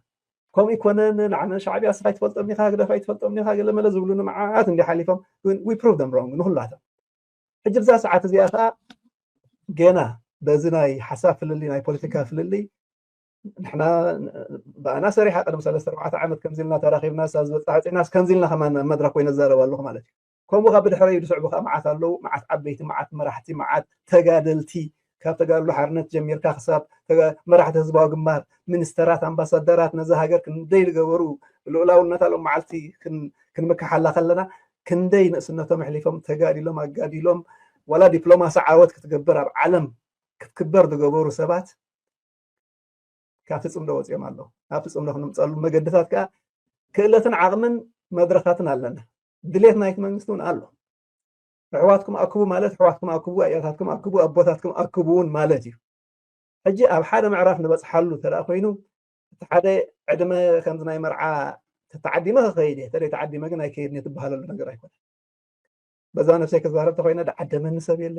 ከምኡ ይኮነን ንዓነ ሻዕብያ ስኻ ይትፈልጦም ኒኻ ግደፋ ይትፈልጦም ኒኻ ገለመለ ዝብሉኒ መዓት እንዲ ሓሊፎም we prove them wrong ንኩላቶም ሕጂ ብዛ ሰዓት እዚኣ ከዓ ገና በዚ ናይ ሓሳብ ፍልልይ ናይ ፖለቲካ ፍልልይ ንሕና ብኣና ሰሪሓ ቅድሚ ሰለስተ ኣርባዕተ ዓመት ከምዚ ኢልና ተራኺብና ሳ ዝበፅሕ ፅዕናስ ከምዚ ኢልና ከማን መድረክ ወይ ነዛረብ ኣለኹ ማለት እዩ ከምኡ ካብ ብድሕረይ ዝስዕቡ ከዓ መዓት ኣለዉ መዓት ዓበይቲ መዓት መራሕቲ መዓት ተጋደልቲ ካብ ተጋድሎ ሓርነት ጀሚርካ ክሳብ መራሕቲ ህዝባዊ ግንባር ሚኒስተራት ኣምባሳደራት ነዛ ሃገር ክንደይ ዝገበሩ ልኡላውነታ ሎም መዓልቲ ክንምክሓላ ከለና ክንደይ ንእስነቶም ኣሕሊፎም ተጋዲሎም ኣጋዲሎም ዋላ ዲፕሎማሲ ዓወት ክትገብር ኣብ ዓለም ክትክበር ዝገበሩ ሰባት ካብቲ ጽምዶ ወጺኦም ኣለዉ። ኣብቲ ጽምዶ ክንምጸሉ መገድታት ከኣ ክእለትን ዓቕምን መድረኻትን ኣለና። ድሌት ናይቲ መንግስቲ እውን ኣሎ። ኣሕዋትኩም ኣክቡ ማለት ኣሕዋትኩም ኣክቡ፣ ኣያታትኩም ኣክቡ፣ ኣቦታትኩም ኣክቡ እውን ማለት እዩ። ሕጂ ኣብ ሓደ ምዕራፍ ንበጽሓሉ እንተ ደኣ ኮይኑ፣ እቲ ሓደ ዕድመ ከምዚ ናይ መርዓ ተተዓዲመ ክኸይድ እየ፣ ተደይ ተዓዲመ ግን ኣይከይድን እየ ትበሃለሉ ነገር ኣይኮነን። በዛ ነፍሰይ ክዛረብ ተኮይነ፣ ደዓደመኒ ሰብ የለ፣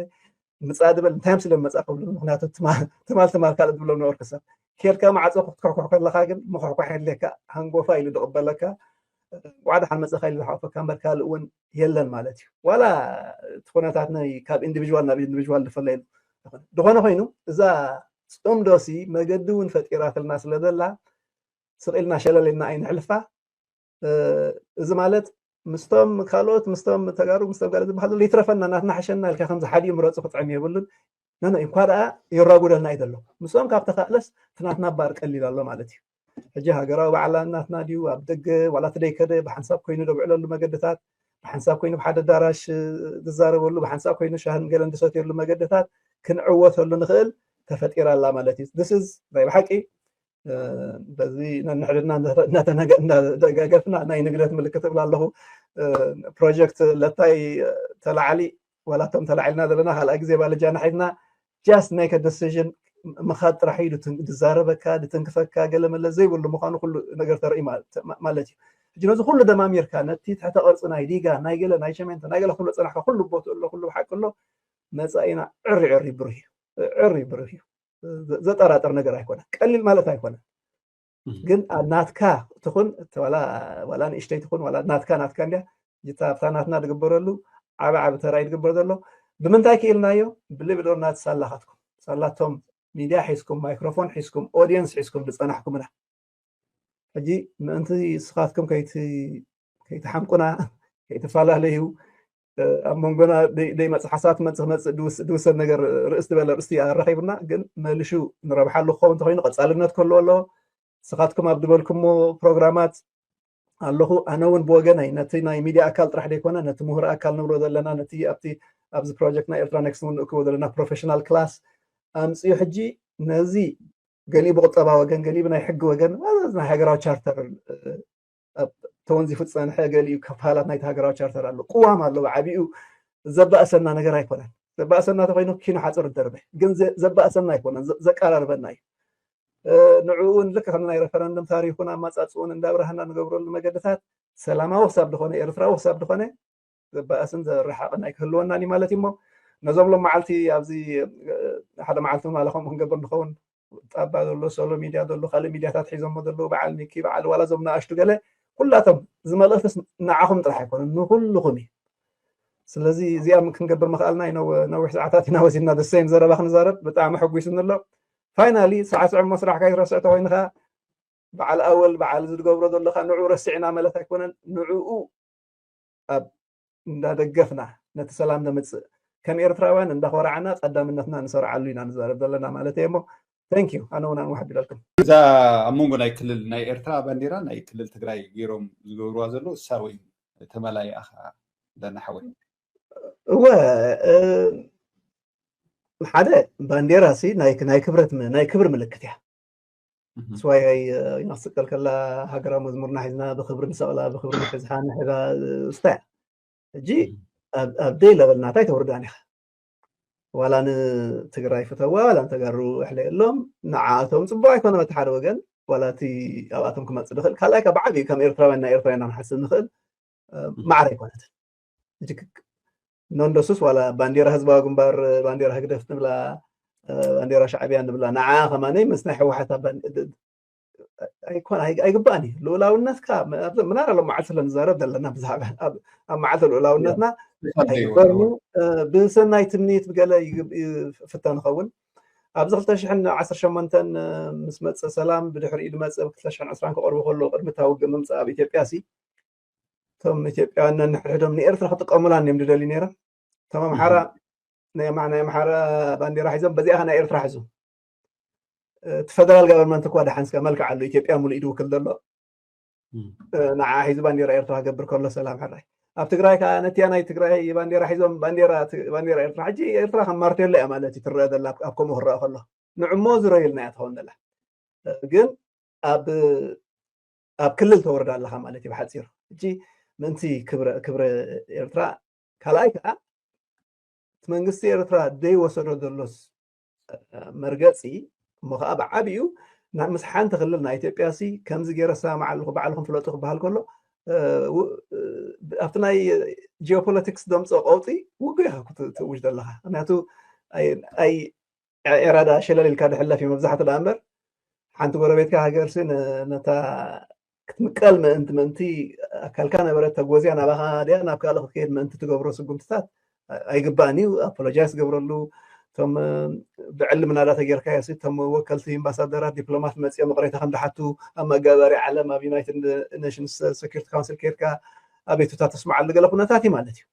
ምጻእ ድበል፣ እንታይ ምስለ መጻእ ክብሉ፣ ምክንያቱ ትማል ትማል ትማል ካልእ ዝብሎም ነበርኩ ሰብ። ኬድካ ማዕጾ ክትኩሕኩሕ ከለኻ ግን ምኹሕኳሕ የድልየካ፣ ሃንጎፋ ኢሉ ዝቕበለካ፣ እንኳዕ ደሓን መጻእካ ኢሉ ዝሓቑፈካ እምበር ካልእ እውን የለን ማለት እዩ። ዋላ እቲ ኩነታት ናይ ካብ ኢንዲቪዥዋል ናብ ኢንዲቪዥዋል ዝፈለየሉ ይኾን። ዝኾነ ኮይኑ እዛ ጽምዶሲ መገዲ እውን ፈጢራትልና ስለ ዘላ ስቕ ኢልና ሸለል ኢልና ኣይንሕልፋ። እ፣ እዚ ማለት ምስቶም ካልኦት፣ ምስቶም ተጋሩ፣ ምስቶም ካልእ ዝበሃል ዘሎ ይትረፈና፣ ናትና ሓሸና ኢልካ ከምዚ ሓዲኡ ምረጹ ክጥዕም የብሉን። ኖ፣ ኖ፣ እንኳ ደኣ ይራጉደልና እዩ ዘሎ። ምስኦም ካብ ተኻእለስ እቲ ናትና ባር ቀሊል ኣሎ ማለት እዩ። ሕጂ ሃገራዊ በዓል ናትና ድዩ፣ ኣብ ደገ ዋላ እቲ ደይከደ ብሓንሳብ ኮይኑ ደብዕለሉ መገድታት፣ ብሓንሳብ ኮይኑ ብሓደ ኣዳራሽ፣ እ፣ ዝዛረበሉ፣ ብሓንሳብ ኮይኑ ሻህን ገለን ዝሰትየሉ መገድታት ክንዕወተሉ ንኽእል ተፈጢራ ኣላ ማለት እዩ። This is ናይ ብሓቂ፣ እ፣ በዚ ነንሕድና እናተነገ-፣ እናደጋገፍና ናይ ንግደት ምልክት እብላ ኣለኹ። እ፣ ፕሮጀክት ለታይ ተላዓሊ፣ ዋላ እቶም ተላዒልና ዘለና ካልኣይ ግዜ ባለጃና ሒዝና just make a decision ምኻድ ጥራሕ እዩ። ድትን-፣ ድዛረበካ፣ ድትንክፈካ፣ ገለ መለ ዘይብሉ ምዃኑ ኩሉ ነገር ተርኢ ማ-፣ ተ-፣ ማ-፣ ማለት እዩ። ሕጂ ነዚ ኩሉ ደማሚርካ፣ ነቲ ትሕተ ቅርጺ ናይ ዲጋ፣ ናይ ገለ፣ ናይ ሸሜንተ፣ ናይ ገለ ክብሎ ጸናሕካ፣ ኩሉ ቦትኡ ኣሎ፣ ኩሉ ብሓቂ ኣሎ፣ መጻኢና ዕሪ ዕሪ ብሩህ እዩ። ዕሪ ብሩህ እዩ። ዘ-፣ ዘጠራጥር ነገር ኣይኮነን። ቀሊል ማለት ኣይኮነን። እህ። ግን ኣብ ናትካ ትኹን፣ እቲ ዋላ፣ ዋላ ንእሽተይ ትኹን፣ ዋላ ናትካ፣ ናትካ እንድያ፣ ጅታ ኣብታ ናትና ዝግበረሉ ዓቢ ዓቢ ተራ እዩ ዝግበር ዘሎ። ብምንታይ ክኢልናዮ? ብልብ ዶር ናት ሳላኻትኩም። ሳላቶም ሚድያ ሒዝኩም፣ ማይክሮፎን ሒዝኩም፣ ኦድየንስ ሒዝኩም ዝጸናሕኩምና። ሕጂ ምእንቲ ንስኻትኩም ከይቲ-፣ ከይትሓምቁና፣ ከይትፈላለዩ፣ እ፣ ኣብ መንጎና ደይ-፣ ደይመጽእ ሓሳብ ትመጽእ ክመጽእ ድውስ-፣ ድውሰን ነገር ርእስ ዝበለ ርእስቲ ኣራኺቡና፣ ግን መሊሹ ንረብሓሉ ክኸውን እንተኾይኑ ቀጻልነት ክህልዎ ኣለዎ። ንስኻትኩም ኣብ ዝበልኩሞ ፕሮግራማት ኣለኹ። ኣነ እውን ብወገነይ ነቲ ናይ ሚድያ ኣካል ጥራሕ ደይኮነ፣ ነቲ ምሁር ኣካል ንብሎ ዘለና፣ ነቲ ኣብቲ፣ ኣብዚ ፕሮጀክት ናይ ኤርትራ ኔክስት እውን ንእክቦ ዘለና ፕሮፌሽናል ክላስ ኣምጽኡ። ሕጂ ነዚ ገሊኡ ብቁጠባ ወገን፣ ገሊኡ ብናይ ሕጊ ወገን፣ ማለት ናይ ሃገራዊ ቻርተር፣ እ፣ ኣብ ተወንዚፉ ዝጸንሐ፣ ገሊኡ ክፋላት ናይቲ ሃገራዊ ቻርተር ኣሎ። ቅዋም ኣሎ፣ ብዓቢኡ ዘባእሰና ነገር ኣይኮነን። ዘባእሰና ተኮይኑ ኪኖ ሓጽር ደርበ፣ ግን ዘ-፣ ዘባእሰና ኣይኮነን፣ ዘ-፣ ዘቀራርበና እዩ። እ፣ ንዕኡ እውን ልክዕ ከም ናይ ሬፈረንደም ታሪኹን ኣመጻጽኡን እንዳብራህና ንገብረሉ መገድታት ሰላማዊ ክሳብ ዝኾነ፣ ኤርትራዊ ክሳብ ዝኾነ፣ ዘባእስን ዘረሓቕን ኣይክህልወናን እዩ ማለት እዩ። እሞ ነዞም ሎም መዓልቲ ኣብዚ፣ እ፣ ሓደ መዓልቲ እውን ዋላ ከምኡ ክንገብር ንኸውን፣ ጣባ ዘሎ፣ ሶሎ ሚድያ ዘሎ፣ ካልእ ሚድያታት ሒዞሞ ዘለዉ፣ በዓል ሚኪ፣ በዓል ዋላ እዞም ንኣሽቱ ገለ፣ ኩላቶም፣ እዚ መልእኽትስ ንዓኹም ጥራሕ ኣይኮነን፣ ንኩልኹም እዩ። ስለዚ እዚኣ ክንገብር ምኽኣልና እዩ። ነው-፣ ነዊሕ ሰዓታት ኢና ወሲድና፣ the same ዘረባ ክንዛረብ። ብጣዕሚ ሕጒስኒ ኣሎ። ፋይናሊ፣ ሳዕስዕ እሞ ስራሕካ ይትረስዕ ተኮይንኻ፣ በዓል ኣወል፣ በዓል ዝገብሮ ዘለኻ ንዕኡ ረሲዕና ማለት ኣይኮነን፣ ንዕኡ ኣብ እንዳደገፍና ነቲ ሰላም ነምጽእ፣ ከም ኤርትራውያን እንዳኾራዕና ቀዳምነትና ንሰርዓሉ ኢና ንዛረብ ዘለና ማለት እየ። እሞ thank you፣ ኣነ እውን ኣንዋሕ ኣቢለልኩም። እዛ ኣብ መንጎ ናይ ክልል ናይ ኤርትራ ባንዴራ ናይ ክልል ትግራይ ገይሮም ዝገብርዋ ዘለዉ እሳ ወይ ተመላይኣኻ ደና ሓወይ? እወ፣ እ፣ ሓደ ባንዴራ ሲ ናይ፣ ናይ ክብረት ም-፣ ናይ ክብሪ ምልክት እያ። እህ። ስዋይ ኣይ-፣ ኣይናስቀል ከላ ሃገራዊ መዝሙርና ሒዝና ብክብሪ ንሰቕላ፣ ብክብሪ ንሕዝሓ፣ ንሕባ፣ እስታ እያ። ሕጂ እህ። ኣብ፣ ኣብ ደይ ለበል ናታ ኣይተውርዳን ኢኻ። ዋላ ንትግራይ ፍተዋ፣ ዋላ ንተጋሩ ኣሕለየሎም፣ ንዓኣቶም ጽቡቕ ኣይኮነን በቲ ሓደ ወገን፣ ዋላ እቲ ኣብኣቶም ክመጽእ ዝኽእል፣ ካልኣይ ካብ ብዓቢኡ ከም ኤርትራውያን ናይ ኤርትራውያን ኢና ክንሓስብ ንኽእል፣ እ፣ እህ። ማዕረ ኣይኮነትን። ሕጂ ክ-፣ ኖንዶሱስ ዋላ ባንዴራ ህዝባዊ ግንባር፣ ባንዴራ ህግደፍ ንብላ፣ እ፣ ባንዴራ ሻዕብያ ንብላ፣ ንዓ ከማነይ ምስ ናይ ህወሓት ኣብ ባን-፣ ድ-፣ ኣይኮን-፣ ኣይ-፣ ኣይግባእን እዩ። ልኡላውነትካ፣ ም-፣ ኣብዚ ምናልባት ሎም መዓልቲ ስለ ንዛረብ ዘለና ብዛዕባ ኣብ፣ ኣብ መዓልቲ ልኡላውነትና ያ፣ ብዛዕባ ኣይግበርን እዩ። እ፣ ብሰናይ ትምኒት ብገለ ይግ-፣ ይፍተን ይኸውን። ኣብዚ ክልተ ሽሕን ዓሰርተ ሸሞንተን ምስ መጸ ሰላም፣ ብድሕሪኡ ዝመጸ ብ ክልተ ሽሕን ዕስራን ክቐርቡ ከለዉ፣ ቅድሚ እታ ውግእ ምምጻእ ኣብ ኢትዮጵያ ሲ፣ እቶም ኢትዮጵያውያን ነንሕድሕዶም ንኤርትራ ክጥቀሙላን እዮም ዝደልዩ ነይሮም። እቶም ኣምሓራ እህ። ናይ ኣምሓ-፣ ናይ ኣምሓራ ባንዴራ ሒዞም፣ በዚኣ ኸ ናይ ኤርትራ ሒዙ። እቲ ፈደራል ጋቨርንመንት እኳ ደሓን እስከ መልክዕ ኣሎ፣ ኢትዮጵያ ሙሉእ እዩ ዝውክል ዘሎ። እም። እ፣ ንዓ ሒዙ ባንዴራ ኤርትራ ክገብር ከሎ ሰላም ሕራይ። ኣብ ትግራይ ከኣ ነቲያ ናይ ትግራይ ባንዴራ ሒዞም ባንዴራ ት-፣ ባንዴራ ኤርትራ፣ ሕጂ ኤርትራ ከም ማርቴሎ እያ ማለት እዩ ትረአ ዘላ፣ ኣብ፣ ኣብ ከምኡ ክረአ ከሎ። ንዕሞ ዝረዩልና እያ ትኸውን ዘላ። ግን ኣብ ኣብ ክልል ተወርዳ ኣለኻ ማለት እዩ ብሓፂሩ። ሕጂ ምእንቲ ክብረ ክብረ ኤርትራ ካልኣይ ከዓ እቲ መንግስቲ ኤርትራ ደይወሰዶ ዘሎስ መርገፂ እሞ ከዓ ብዓብዩ ምስ ሓንቲ ክልል ናይ ኢትዮጵያ ሲ ከምዚ ገይረ ሰማማዕ ኣለኹ ባዕልኹም ፍለጡ ክበሃል ከሎ ኣብቲ ናይ ጂኦፖለቲክስ ደምፆ ቀውጢ ውጉ ኢኻ ክትእውጅ ዘለካ። ምክንያቱ ኤራዳ ሸለል ኢልካ ድሕለፍ እዩ መብዛሕትኡ ደኣ እምበር ሓንቲ ጎረቤትካ ሃገርሲ ነታ ክትምቀል ምእንቲ ምእንቲ ኣካልካ ነበረት ተጎዝያ ናባኻ ድያ ናብ ካልእ ክትከይድ ምእንቲ ትገብሮ ስጉምትታት ኣይግባእን እዩ። ኣፖሎጃይስ ገብረሉ እቶም ብዕሊ ምናዳ ተጌርካ ሲ እቶም ወከልቲ ኣምባሳደራት ዲፕሎማት መፅኦም ይቕሬታ ከም ድሓቱ ኣብ መጋበሪ ዓለም ኣብ ዩናይትድ ኔሽንስ ሴኩሪቲ ካውንስል ከይድካ ኣቤቱታ ተስምዓሉ ገለ ኩነታት እዩ ማለት እዩ።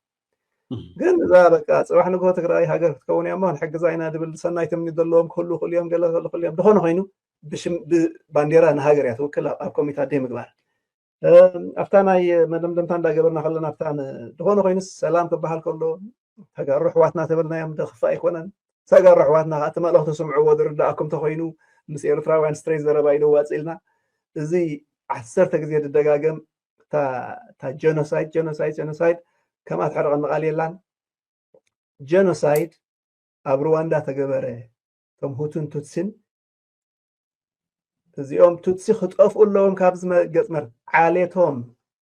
ግን እዛ በቃ ፅባሕ ንግሆ ትግራይ ሃገር ክትከውን እያ እሞ ክንሕግዛ ኢና ድብል ሰናይ ትምኒት ዘለዎም ክህሉ ይኽእሉ እዮም ገለ ክህሉ ይኽእሉ እዮም ዝኾነ ኮይኑ ብባንዴራ ንሃገር እያ ትውክል ኣብ ኮሚታ ደይ ምግባር ኣብታ ናይ መደምደምታ እንዳገበርና ከለና ኣብታ ዝኾነ ኮይኑስ ሰላም ክበሃል ከሎ ተጋሩ ኣሕዋትና ተበልናዮም ደኽፋእ ኣይኮነን። ተጋሩ ኣሕዋትና ከዓ እቲ መልእኽቲ ስምዕዎ ዝርዳእኩም ተኮይኑ ምስ ኤርትራውያን ስትሬት ዘረባ ኢሉ ዋፅ ኢልና እዚ ዓሰርተ ግዜ ዝደጋገም እታ ጀኖሳይድ ጀኖሳይድ ጀኖሳይድ ከምኣ ትሕርቐኒ ቃል የላን። ጀኖሳይድ ኣብ ሩዋንዳ ተገበረ። እቶም ሁቱን ቱትሲን እዚኦም ቱትሲ ክጠፍኡ ኣለዎም ካብ ዝመገፅመር ዓሌቶም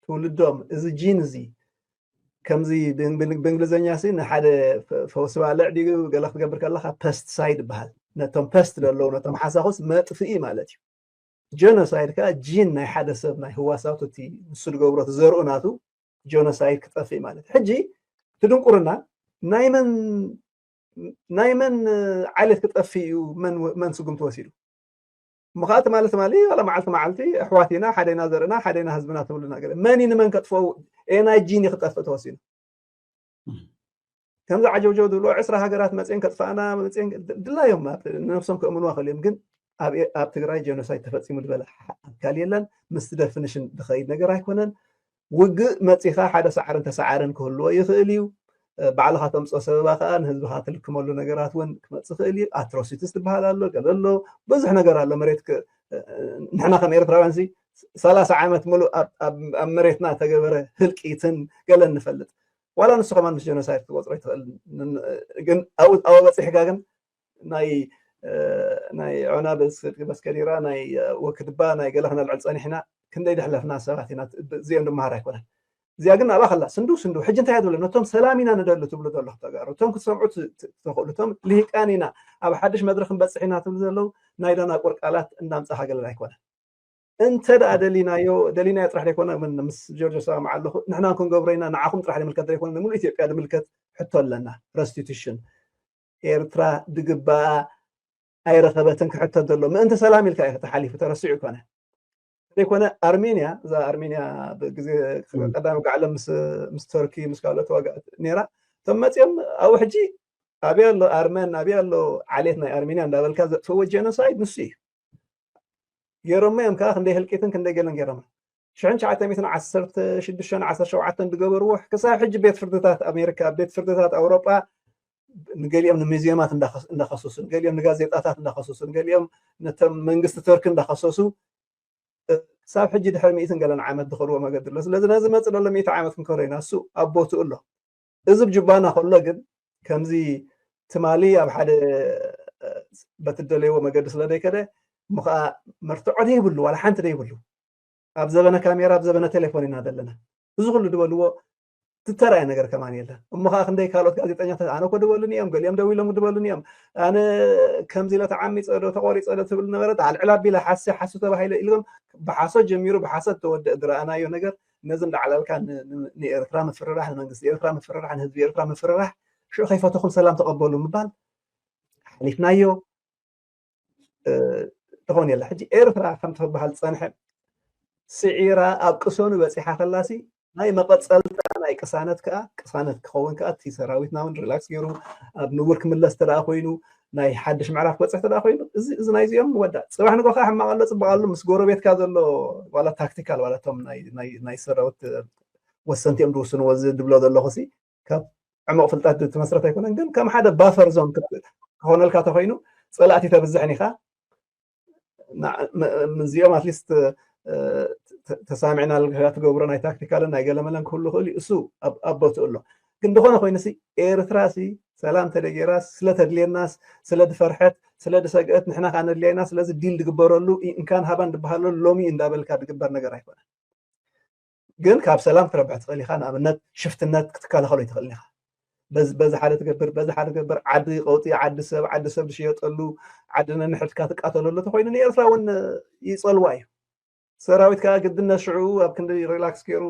ትውልዶም እዚ ጂን እዚ ከምዚ ብእንግሊዝኛ ሲ ንሓደ ፈውሲ ባልዕ ድዩ ገለ ክትገብር ከለካ ፐስት ሳይድ ይበሃል። ነቶም ፐስት ዘለዉ ነቶም ሓሳኹስ መጥፍኢ ማለት እዩ። ጀኖሳይድ ከዓ ጂን ናይ ሓደ ሰብ ናይ ህዋሳቱ እቲ ንሱ ዝገብሮ ዘርኡ ናቱ ጀኖሳይድ ክጠፍእ ማለት ሕጂ ትድንቁርና ናይ መን ናይ መን ዓሌት ክጠፍእ እዩ መን ስጉምቲ ወሲዱ ምኻት ማለት ማለት ዋላ መዓልቲ መዓልቲ ኣሕዋት ኢና ሓደና ዘርእና ሓደና ህዝብና ትብሉ ነገር መን እዩ ንመን ከጥፈው ኤናይ ጂን ክጠፍእ ተወሲኑ ከምዚ ዓጀውጀው ዝብሎ ዕስራ ሃገራት መፅን ከጥፋእና መፅን ድላዮም ነብሶም ክእምኑ ክእል እዮም ግን ኣብ ትግራይ ጀኖሳይድ ተፈፂሙ ዝበለ ኣካል የለን ምስቲ ደፍኒሽን ዝኸይድ ነገር ኣይኮነን ውግእ መፂኻ ሓደ ሰዓርን ተሰዓርን ክህልዎ ይኽእል እዩ ባዕልኻ ተምፅኦ ሰበባ ከዓ ንህዝብኻ ትልክመሉ ነገራት እውን ክመፅእ ይኽእል እዩ ኣትሮሲቲስ ትበሃል ኣሎ ገለ ኣሎ ብዙሕ ነገር ኣሎ መሬት ንሕና ከም ኤርትራውያን ሲ ሰላሳ ዓመት ሙሉእ ኣብ መሬትና ተገበረ ህልቂትን ገለ ንፈልጥ ዋላ ንሱ ከማን ምስ ጀኖሳይድ ክትቆፅሮ ይትኽእል ግን ኣብኡ በፂሕካ ግን ናይ ናይ ዖና በስከዲራ ናይ ወክድባ ናይ ገለ ክነልዕል ፀኒሕና ክንደይ ድሕለፍና ሰባት ኢና እዚኦም ድመሃር ኣይኮነን እዚኣ ግን ኣብኣ ከላ ስንዱ ስንዱ ሕጂ እንታይ እያ ትብለ ነቶም ሰላም ኢና ንደሊ ትብሉ ዘለኹ ተጋሩ እቶም ክትሰምዑ ትኽእሉ እቶም ልሂቃን ኢና ኣብ ሓድሽ መድረክ ክንበፅሕ ኢና ትብሉ ዘለዉ ናይ ደናቁር ቃላት እንዳምፃኻ ገለን ኣይኮነን እንተ ደኣ ደሊናዮ ደሊናዮ ጥራሕ ዘይኮነ ምስ ጆርጆ ሰማም ኣለኹ ንሕና ክንገብሮ ኢና ንዓኹም ጥራሕ ዝምልከት ዘይኮነ ንምሉእ ኢትዮጵያ ዝምልከት ሕቶ ኣለና ረስቲቱሽን ኤርትራ ድግባኣ ኣይረኸበትን ክሕተት ዘሎ ምእንቲ ሰላም ኢልካ እዩ ተሓሊፉ ተረሲዑ ይኮነ ዘይኮነ ኣርሜንያ እዛ ኣርሜንያ ግዜ ቀዳሚ ጋዕለ ምስ ተርኪ ምስ ካልኦት ዋጋ ነራ እቶም መፅኦም ኣብኡ ሕጂ ኣብያ ኣሎ ኣርመን ኣብያ ኣሎ ዓሌት ናይ ኣርሜንያ እንዳበልካ ዘጥፈዎ ጀኖሳይድ ንሱ እዩ ገይሮሞ እዮም ከዓ ክንደይ ህልቂትን ክንደይ ገለን ገይሮሞ ሽሕን ትሽዓተ ሚእትን ዓሰርተ ሽዱሽተን ዓሰርተ ሸውዓተን ዝገበርዎ ክሳብ ሕጂ ቤት ፍርድታት ኣሜሪካ ቤት ፍርድታት ኣውሮጳ ንገሊኦም ንሙዚየማት እንዳኸሰሱ ንገሊኦም ንጋዜጣታት እንዳኸሰሱ ንገሊኦም ነቶም መንግስቲ ተርኪ እንዳኸሰሱ ክሳብ ሕጂ ድሕሪ ሚእትን ገለን ዓመት ዝኸድዎ መገዲ ኣሎ ስለዚ ነዚ መፅእ ዘሎ ሚእቲ ዓመት ክንከዶ ኢና እሱ ኣብ ቦትኡ ኣሎ እዚ ብ ጁባና ከሎ ግን ከምዚ ትማሊ ኣብ ሓደ በቲ ደለይዎ መገዲ ስለ ዘይከደ እሞ ከዓ መርትዖ ደይብሉ ዋላ ሓንቲ ደይብሉ ኣብ ዘበነ ካሜራ ኣብ ዘበነ ቴሌፎን ኢና ዘለና እዚ ኩሉ ዝበልዎ ትተራየ ነገር ከማን የለን እሞ ከዓ ክንደይ ካልኦት ጋዜጠኛታት ኣነ ኮ ድበሉኒ እዮም ገሊኦም ደው ኢሎም ድበሉኒ እዮም ኣነ ከምዚ ኢለ ተዓሚፀ ዶ ተቆሪፀ ዶ ትብል ነበረት ኣልዕል ኣቢለ ሓሲ ሓሱ ተባሂለ ኢልም ብሓሶት ጀሚሩ ብሓሶት ተወደእ ዝረኣናዮ ነገር ነዚ እንዳዓላልካ ንኤርትራ ምፍርራሕ ንመንግስቲ ኤርትራ ምፍርራሕ ንህዝቢ ኤርትራ ምፍርራሕ ሽዑ ከይፈተኹም ሰላም ተቐበሉ ምባል ሓሊፍናዮ ትኾን የላ ሕጂ ኤርትራ ከም ትበሃል ዝፀንሐ ስዒራ ኣብ ቅሰኑ በፂሓ ከላሲ ናይ መቐፀልታ ናይ ቅሳነት ከዓ ቅሳነት ክኸውን ከዓ እቲ ሰራዊትና እውን ሪላክስ ገይሩ ኣብ ንቡር ክምለስ ተደኣ ኮይኑ ናይ ሓድሽ ምዕራፍ ክበፅሕ ተደኣ ኮይኑ እዚ ናይዚኦም ንወዳ ፅባሕ ንጎ ከዓ ሕማቕ ኣሎ ፅባቕ ኣሎ ምስ ጎረቤትካ ዘሎ ዋላ ታክቲካል ዋላ እቶም ናይ ሰራዊት ወሰንቲ እዮም ዝውስንዎ እዚ ድብሎ ዘለኹ ሲ ካብ ዕሙቕ ፍልጠት ዝትመስረት ኣይኮነን ግን ከም ሓደ ባፈር ዞን ክኾነልካ ተኮይኑ ፀላእቲ ተብዝሕን ኢኻ እዚኦም ኣትሊስት ተሳሚዕና ትገብሮ ናይ ታክቲካልን ናይ ገለመለን ክህሉ ክእል እዩ። እሱ ኣብ ቦትኡ ኣሎ። ግን ዝኾነ ኮይኑሲ ኤርትራሲ ሰላም ተደጌራ ስለተድልየናስ ስለድፈርሐት ስለድሰግአት ንሕና ከዓ ነድልያ ኢና። ስለዚ ዲል ድግበረሉ እንካን ሃባን ድበሃለሉ ሎሚ እንዳበልካ ድግበር ነገር ኣይኮነን። ግን ካብ ሰላም ክትረብሕ ትኽእል ኢኻ። ንኣብነት ሽፍትነት ክትከላኸሎ ይትኽእል ኢኻ። በዚ ሓደ ትገብር በዚ ሓደ ትገብር ዓዲ ቀውጢ ዓዲ ሰብ ዓዲ ሰብ ዝሽየጠሉ ዓዲ ነንሕድካ ትቃተለሉ ተኮይኑ ንኤርትራ እውን ይፀልዋ እዩ። ሰራዊት ከዓ ግድነት ሽዑ ኣብ ክንዲ ሪላክስ ገይሩ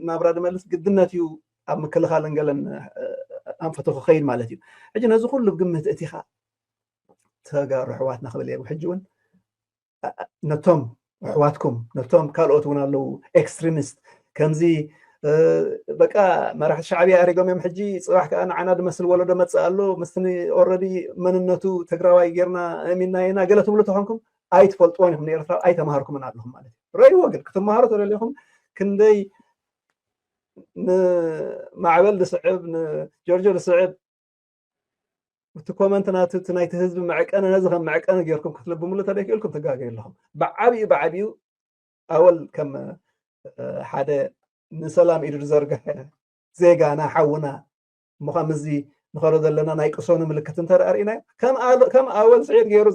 ናብራ ድመልስ ግድነት እዩ ኣብ ምክልኻልን ገለን ኣንፈቱ ክኸይድ ማለት እዩ። ሕጂ ነዚ ኩሉ ብግምት እቲኻ ተጋሩ ኣሕዋትና ክብል እየ። ሕጂ እውን ነቶም ኣሕዋትኩም ነቶም ካልኦት እውን ኣለዉ ኤክስትሪሚስት ከምዚ በቃ መራሕቲ ሻዕብያ ኣሪጎም እዮም። ሕጂ ፅባሕ ከዓ ንዓና ድመስል ወለዶ መፅእ ኣሎ ምስቲ ኦረዲ መንነቱ ትግራዋይ ጌርና እሚና ኢና ገለ ትብሉ ተኾንኩም ኣይትፈልጥዎን ኢኹም። ንኤርትራ ኣይተማሃርኩምን ኣለኹም ማለት እዩ። ረእይዎ ግን ክትመሃሩ ተደሊኹም ክንደይ ንማዕበል ድስዕብ ንጆርጆ ድስዕብ እቲ ኮመንት ናቲ እቲ ናይቲ ህዝቢ መዕቀኒ ነዚ ከም መዕቀኒ ጌርኩም ክትልብምሉ ተደኪእልኩም ትጋገዩ ኣለኹም። ብዓብዩ ብዓብዩ ኣወል ከም ሓደ ንሰላም ኢዱ ዝዘርግሐ ዜጋና ሓውና ምዃም እዚ ንኸዶ ዘለና ናይ ቅሶኑ ምልክት እንተርኢና ከም ኣወል ስዒድ ገይሩ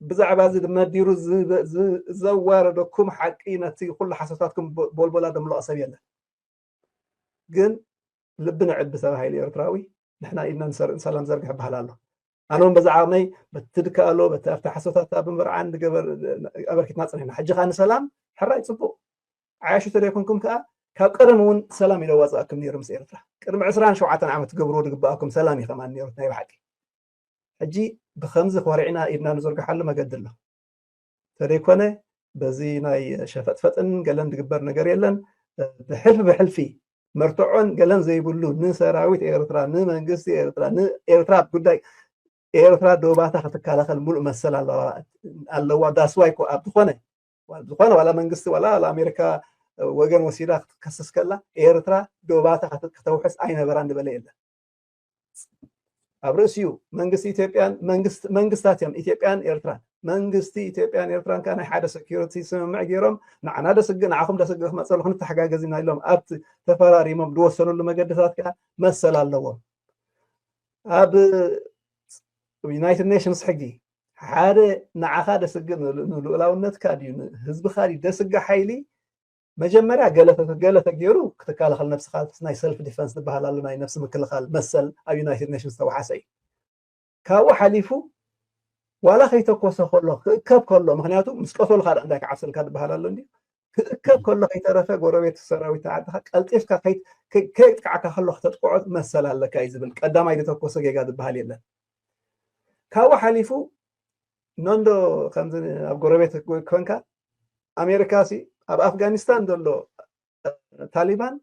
ብዛዕባ እዚ መዲሩ ዘዋረደኩም ሓቂ ነቲ ኩሉ ሓሶታትኩም ቦልቦላ ደምለቐ ሰብ የለን። ግን ልቢ ንዕቢ ሰብ ሃይሊ ኤርትራዊ ንሕና ኢድና ንሰላም ዘርግሕ በሃል ኣሎ። ኣነ እውን በዛ ዓቕመይ በቲ ድከኣሎ በቲ ኣብቲ ሓሶታት ኣብ ምብርዓን ንገበር ኣበርኪትና ፅኒሕና። ሕጂ ከዓ ንሰላም ሕራይ ፅቡቕ ዓያሹ ተደይኮንኩም ከዓ ካብ ቀደም እውን ሰላም ኢለ ዋፅኣኩም ነይሩ ምስ ኤርትራ ቅድሚ ዕስራን ሸውዓተን ዓመት ትገብርዎ ዝግበኣኩም ሰላም እዩ ከማን ነይሩ ናይ ብሓቂ። ሕጂ ብከምዚ ኮሪዕና ኢድና ንዘርግሓሉ መገዲ ኣሎ። ተደይኮነ በዚ ናይ ሸፈጥፈጥን ገለን ዝግበር ነገር የለን። ብሕልፊ ብሕልፊ መርትዖን ገለን ዘይብሉ ንሰራዊት ኤርትራ ንመንግስቲ ኤርትራ ንኤርትራ ጉዳይ ኤርትራ ዶባታ ክትከላኸል ሙሉእ መሰል ኣለዋ። ዳስዋይ እኮ ኣብ ዝኾነ ዝኾነ ዋላ መንግስቲ ዋላ ኣሜሪካ ወገን ወሲዳ ክትከስስ ከላ ኤርትራ ዶባታ ከተውሕስ ኣይነበራን ዝበለ የለን። ኣብ ርእሲኡ መንግስቲ ኢትዮጵያን መንግስታት እዮም ኢትዮጵያን ኤርትራን። መንግስቲ ኢትዮጵያን ኤርትራን ከዓ ናይ ሓደ ሰኪሪቲ ስምምዕ ገይሮም ንዓና ደስግእ ንዓኹም ደስግእ ክመፀሉ ክንተሓጋገዝ ኢና ኢሎም ኣብቲ ተፈራሪሞም ዝወሰኑሉ መገድታት ከዓ መሰል ኣለዎም። ኣብ ዩናይትድ ኔሽንስ ሕጊ ሓደ ንዓኻ ደስግእ ንልኡላውነትካ ድዩ ንህዝብኻ ድዩ ደስግእ ሓይሊ መጀመርያ ገለ ተገይሩ ክትከላኸል ነብስኻ ናይ ሰልፍ ዲፈንስ ዝበሃል ኣሎ ናይ ነብሲ ምክልኻል መሰል ኣብ ዩናይትድ ኔሽንስ ዝተወሓሰ እዩ። ካብኡ ሓሊፉ ዋላ ከይተኮሰ ከሎ ክእከብ ከሎ ምክንያቱ ምስ ቀተሉ ካልእ እንታይ ክዓብሰልካ ዝበሃል ኣሎ እንዲ ክእከብ ከሎ ከይተረፈ ጎረቤት ሰራዊት ዓድኻ ቀልጢፍካ ከየጥቃዕካ ከሎ ክተጥቅዖ መሰል ኣለካ እዩ ዝብል ቀዳማይ ዝተኮሰ ጌጋ ዝበሃል የለን። ካብኡ ሓሊፉ ነንዶ ከምዚ ኣብ ጎረቤት ኮንካ ኣሜሪካ ሲ ኣብ ኣፍጋኒስታን ዘሎ ታሊባን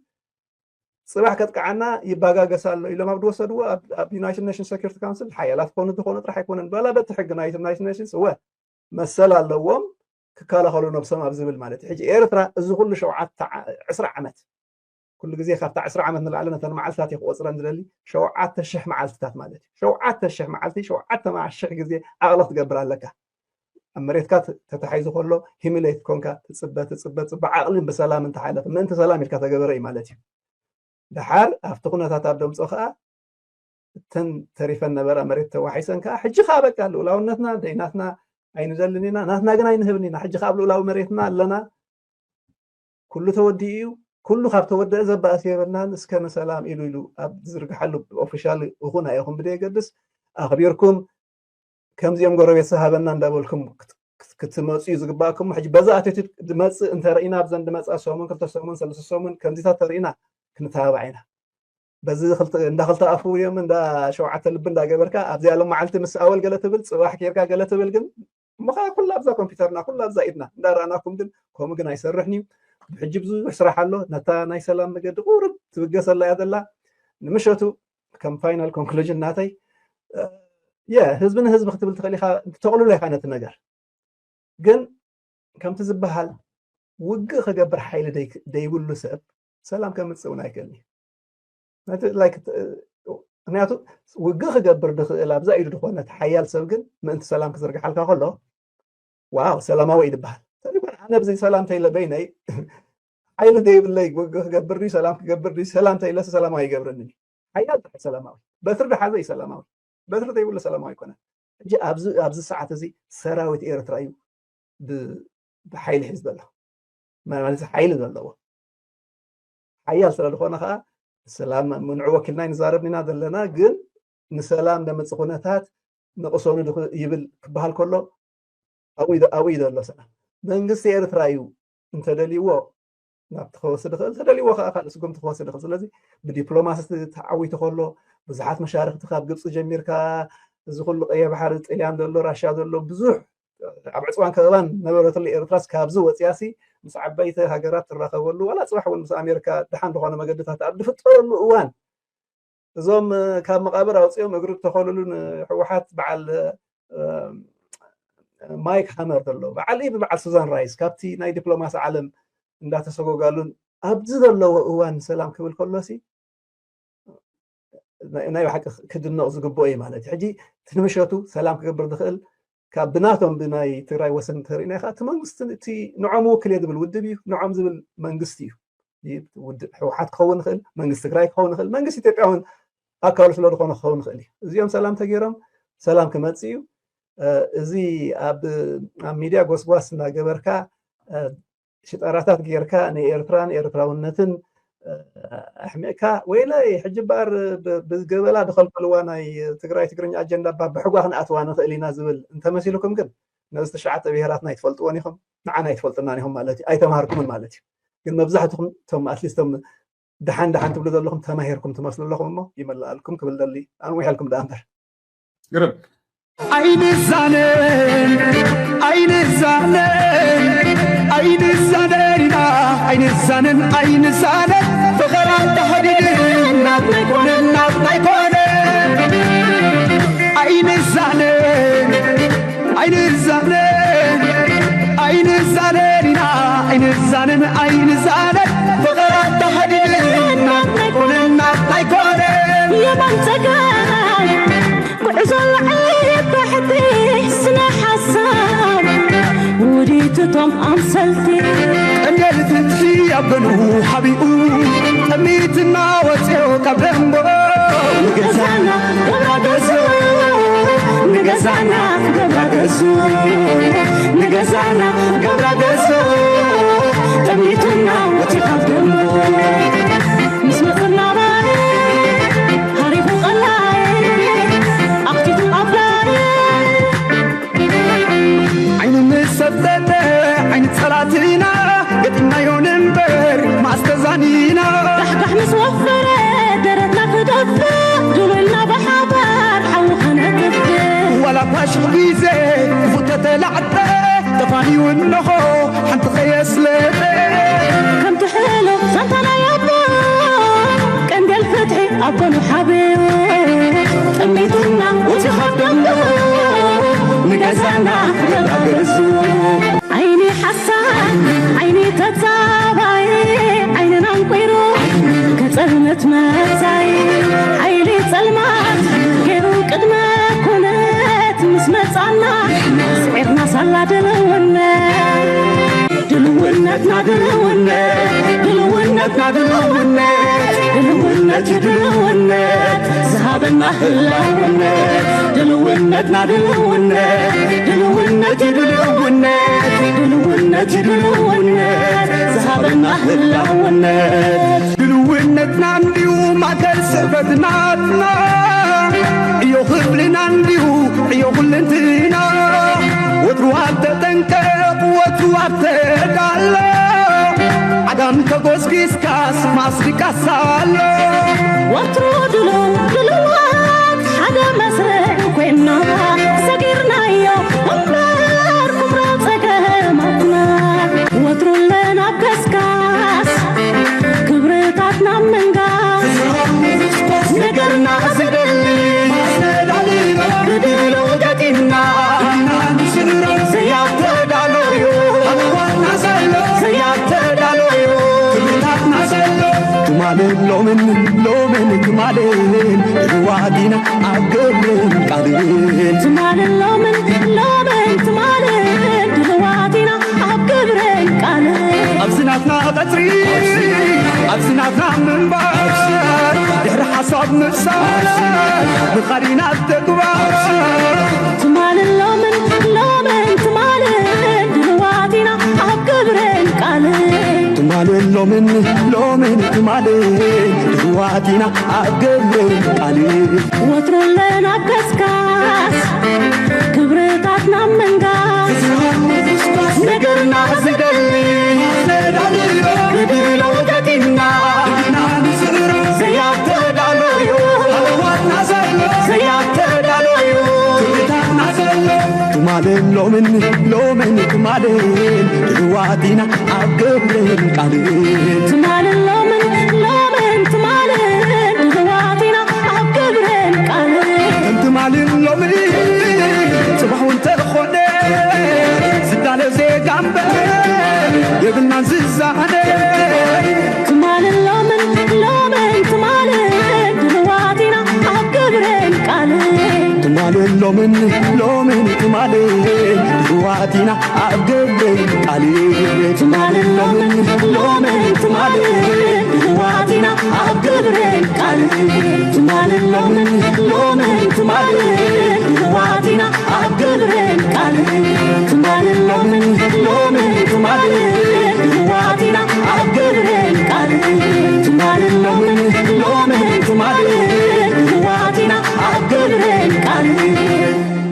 ፅባሕ ከጥቅዓና ይባጋገስ ኣሎ ኢሎም ኣብ ዝወሰድዎ ኣብ ዩናይትድ ኔሽንስ ሴኩሪቲ ካውንስል ሓያላት ክኾኑ ዝኾኑ ጥራሕ ኣይኮነን በላ በቲ ሕጊ ናይ ዩናይትድ ኔሽንስ እወ መሰል ኣለዎም ክከላኸሉ ነብሶም ኣብ ዝብል ማለት እዩ። ሕጂ ኤርትራ እዚ ኩሉ ሸውዓተ ዕስራ ዓመት ኩሉ ግዜ ካብታ ዕስራ ዓመት ንላዕሊ ነተን መዓልትታት እየ ክቆፅረን ዝደሊ ሸውዓተ ሽሕ መዓልትታት ማለት እዩ። ሸውዓተ ሽሕ መዓልቲ ሸውዓተ ሽሕ ግዜ ዓቕሊ ክትገብር ኣለካ። ኣብ መሬትካ ተታሒዙ ከሎ ሂሚሌት ኮንካ ትፅበ ትፅበ ትፅበ ዓቕልን ብሰላም እንተሓለፈ ምእንቲ ሰላም ኢልካ ተገበረ እዩ ማለት እዩ። ደሓር ኣብቲ ኩነታት ኣብ ደምፆ ከዓ እተን ተሪፈን ነበራ መሬት ተዋሒሰን ከዓ ሕጂ ከዓ በቃ ልኡላውነትና ደይናትና ኣይንደልን ኢና ናትና ግን ኣይንህብን ኢና ሕጂ ከዓ ኣብ ልኡላዊ መሬትና ኣለና ኩሉ ተወዲኡ እዩ። ኩሉ ካብ ተወደአ ዘባእስ የብልናን እስከ ንሰላም ኢሉ ኢሉ ኣብ ዝዝርግሓሉ ኦፊሻል እኹን ኣይኹን ብደየገድስ ኣኽቢርኩም ከምዚኦም ጎረቤት ሰሃበና እንዳበልኩም ክትመፅኡ ዝግባእኩም። ሕጂ በዛ ኣቲቱድ ድመፅእ እንተረኢና ኣብዘን ድመፅኣ ሰሙን ክልተ ሰሙን ሰለስተ ሰሙን ከምዚታት ተርኢና ክንተባባዕ ኢና። በዚ እንዳክልተ ኣፉ እዮም እንዳ ሸውዓተ ልቢ እንዳገበርካ ኣብዚኣ ሎም መዓልቲ ምስ ኣወል ገለ ትብል ፅባሕ ጌርካ ገለ ትብል ግን እሞ ከዓ ኩላ ኣብዛ ኮምፒውተርና ኩላ ኣብዛ ኢድና እንዳረኣናኩም ግን ከምኡ ግን ኣይሰርሕን እዩ። ብሕጂ ብዙሕ ስራሕ ኣሎ። ነታ ናይ ሰላም መገዲ ቁርብ ትብገሰላ እያ ዘላ። ንምሸቱ ከም ፋይናል ኮንክሉዥን ናተይ የ ህዝቢ ንህዝቢ ክትብል ትኽእል ኢኻ ተቕልሎ ኢኻ ነቲ ነገር ግን ከምቲ ዝበሃል ውግእ ክገብር ሓይሊ ደይብሉ ሰብ ሰላም ከምፅእ እውን ኣይክእልን እዩ። ምክንያቱ ውግእ ክገብር ድኽእል ኣብዛ ኢዱ ዝኾነት ሓያል ሰብ ግን ምእንቲ ሰላም ክዝርግሓልካ ከሎ ዋው ሰላማዊ እዩ ዝበሃል። ተሪባን ኣነ ብዘይ ሰላም ተይለ በይነይ ሓይሊ ዘይብለይ ክገብር ድዩ ሰላም ክገብር ድዩ ሰላም ተይለስ ሰላማዊ ይገብረኒ። ሓያል ጥራሕ ሰላማዊ በትሪ ድሓዘ እዩ ሰላማዊ። በትሪ ዘይብሉ ሰላማዊ ኣይኮነን። ሕጂ ኣብዚ ኣብዚ ሰዓት እዚ ሰራዊት ኤርትራ እዩ ብ- ብሓይሊ ሒዝ ዘሎ ማለት ሓይሊ ዘለዎ ሓያል ስለ ዝኾነ ከዓ ሰላም ምንዑ ወኪልና ንዛረብ ኢና ዘለና። ግን ንሰላም ለምፅ ኩነታት ንቅሰኑ ይብል ክበሃል ከሎ ኣብኡ እዩ ዘሎ ሰላም። መንግስቲ ኤርትራ እዩ እንተደልይዎ ናብቲ ክወስድ ይኽእል፣ እንተደልይዎ ከዓ ካልእ ስጉምቲ ክወስድ ይኽእል። ስለዚ ብዲፕሎማሲ ተዓዊቱ ከሎ ብዙሓት መሻርክቲ ካብ ግብፂ ጀሚርካ እዚ ኩሉ ቀይሕ ባሕሪ ጥልያን ዘሎ ራሻ ዘሎ ብዙሕ ኣብ ዕፅዋን ከበባን ነበረትሉ ኤርትራስ ካብዚ ወፅያሲ ምስ ዓበይቲ ሃገራት ትራኸበሉ ዋላ ፅባሕ እውን ምስ ኣሜሪካ ደሓን ዝኾነ መገድታት ኣብ ዝፍጠረሉ እዋን እዞም ካብ መቃብር ኣውፅኦም እግሪ ዝተኸሉሉ ንህወሓት በዓል ማይክ ሃመር ዘሎ በዓል ኢቭ በዓል ሱዛን ራይስ ካብቲ ናይ ዲፕሎማሲ ዓለም እንዳተሰጎጋሉን ኣብዚ ዘለዎ እዋን ሰላም ክብል ከሎሲ ናይ ብሓቂ ክድነቕ ዝግብኦ እዩ ማለት እዩ። ሕጂ እቲ ንምሸቱ ሰላም ክገብር ዝኽእል ካብ ብናቶም ብናይ ትግራይ ወሰን እንተሪእና ከዓ እቲ መንግስቲ እቲ ንዖም ውክል እየ ዝብል ውድብ እዩ፣ ንዖም ዝብል መንግስቲ እዩ። ህወሓት ክኸውን ይኽእል፣ መንግስቲ ትግራይ ክኸውን ይኽእል፣ መንግስቲ ኢትዮጵያ እውን ኣካሉ ስለ ዝኾነ ክኸውን ይኽእል እዩ። እዚኦም ሰላም ተገይሮም ሰላም ክመፅእ እዩ። እዚ ኣብ ኣብ ሚድያ ጎስጓስ እናገበርካ ሽጠራታት ጌርካ ንኤርትራን ኤርትራውነትን ኣሕሚቕካ ወይለይ ሕጂ እምበኣር ብገበላ ዝኸልከልዋ ናይ ትግራይ ትግርኛ ኣጀንዳ እባ ብሕጓ ክንኣትዋ ንኽእል ኢና ዝብል እንተመሲልኩም ግን ነዚ ትሽዓተ ብሄራትና ኣይትፈልጥዎን ኢኹም፣ ንዓና ኣይትፈልጡናን ኢኹም ማለት እዩ። ኣይተምሃርኩምን ማለት እዩ። ግን መብዛሕትኹም እቶም ኣትሊስት እቶም ደሓን ደሓን ትብሉ ዘለኹም ተማሂርኩም ትመስሉ ኣለኹም እሞ ይመልኣልኩም ክብል ደሊ ኣንዊሐልኩም ደኣ እምበር። ግርም። ኣይንዛነን ኣይንዛነን ኣይንዛነን ኢና ኣይንዛነን ኣይንዛነን ፈኸራ ተኸዲድን ናትና ኣይኮነን ናትና ኣይኮነን ኣይንዛነን ኣይንዛነን ኣይንዛነን ኢና ኣይንዛነን ኣይንዛነን ፈኸራ ተኸዲድን ናትና ኣይኮነን ናትና ኣይኮነን የማን ጸጋም ጉዕዞ ላዕሊ ታሕቲ ስነ ሓሳብ ውዲት እቶም ኣምሰልቲ ቀንደል ፍትሒ ኣብ ገንኡ ሓቢኡ ጠሚትና ወፅዮ ካብ ደንቦ ንገዛና ገብራ ገዙ ንገዛና ገብራ ገዙ ንገዛና ገብራ ገዙ ጠሚትና ወፅዮ ካብ ደንቦ ምስ መፅና ዓይኒ ምስ ሰብተተ ዓይኒ ጸላእትና ገጢምናዮ ንንበር መኣስ ተዛኒና ዳሕዳሕ ምስ ወፈረ ደረትና ክደፍእ ድሉልና ብሓባር ሓዊ ከነጥፍእ ዋላ እኳ ሽቕ ግዜ ክፉእ ተተላዕጠ ተፋንዩ እንሆ ሓንቲ ከየስለጠ ከምቲ ሕሉፍ ዛንታ ናይ ኣቦ ቀንደል ፍትሒ ኣቦ ንሓብዮ ጠሚትና ወፂኻ ደንጎ ንገዛና ገዛገዙ ዓይኒ ሓሳድ ዓይኒ ተጻባይ ዓይንና እንቁይሩ ከጸልመት መጻይ ሓይሊ ጸልማት ገይሩ ቅድመ ኩነት ምስ መጻና ስዒርና ሳላ ድልውነት ድልውነትና ድልውነት ድልውነትና ድልውነት ድልውነት እዩ ድልውነት ዝሃበና ህላውነት ድልውነትና ድልውነት ድልውነት እዩ ድልውነት ድልውነት እዩ ድልውነት ዝሃበና ህላውነት ድልውነትና እንዲዩ ማእከል ስዕበትናትና ዕዮ ክፍልና እንዲዩ ዕዮ ኩልንትና ወትሩ ኣብ ተጠንቀቕ ወትሩ ኣብ ተዳሎ ዓጋም ተጎስጊስካስ ማስሪቃስ ኣሎ ወትሩ ድሉው ድሉዋት ሓደ መስርዕ ኮይና ሰጊርናዮ እምበር ኩምራ ጸገማትና ወትሩ ኣለና ኣብ ከስካስ ክብርታትና ምንጋስ ነገርና ዝደሊ ብድሎ ገጢምና ዘያተዳሎዩ ዘያተዳሎዩ ትማልን ሎምን ሎምን ትማልን ዋዲና ኣብ ገብርን ቃልን ትማልን ሎምን ሎምን ትማልን ኣብዚ ናትና ቀጽሪ፣ ኣብዚ ናትና ምንባር፣ ድሕሪ ሓሳብ ምፍሳል፣ ምኻድ ኢና ኣብ ተግባር። ትማልን ሎምን፣ ሎምን ትማልን፣ ድልዋት ኢና ኣብ ግብርን ቃልን። ትማልን ሎምን፣ ሎምን ትማልን፣ ድልዋት ኢና ኣብ ግብርን ቃልን። ወትሩ ኣለና ኣብ ገስጋስ፣ ክብርታትና ምንጋስ፣ ነገርና ዝደሊ፣ ብድሎ ውደቂና፣ ዘያተዳለዩ፣ ዘያተዳለዩ፣ ትማልን ሎምን፣ ሎምን ትማልን፣ ድልዋት ኢና ኣብ ግብርን ቃልን። ትማልን ሎምን፣ ሎምን ትማልን፣ ድልዋት ኢና ኣብ ግብርን ቃልን። ከም ትማልን ሎምን፣ ጽባሕ እውን ተኾነ፣ ዝዳለ ዜጋ እምበር፣ የብልናን ዝዛነ። ትማልን ሎምን፣ ሎምን ትማልን፣ ድልዋት ኢና ኣብ ግብርን ቃልን። ትማልን ሎምን፣ ሎምን ትማልን፣ ድልዋት ኢና ኣብ ግብርን ቃልን። ትማልን ሎምን፣ ሎምን ትማልን፣ ድልዋት ኢና ኣብ ግብርን ቃልን።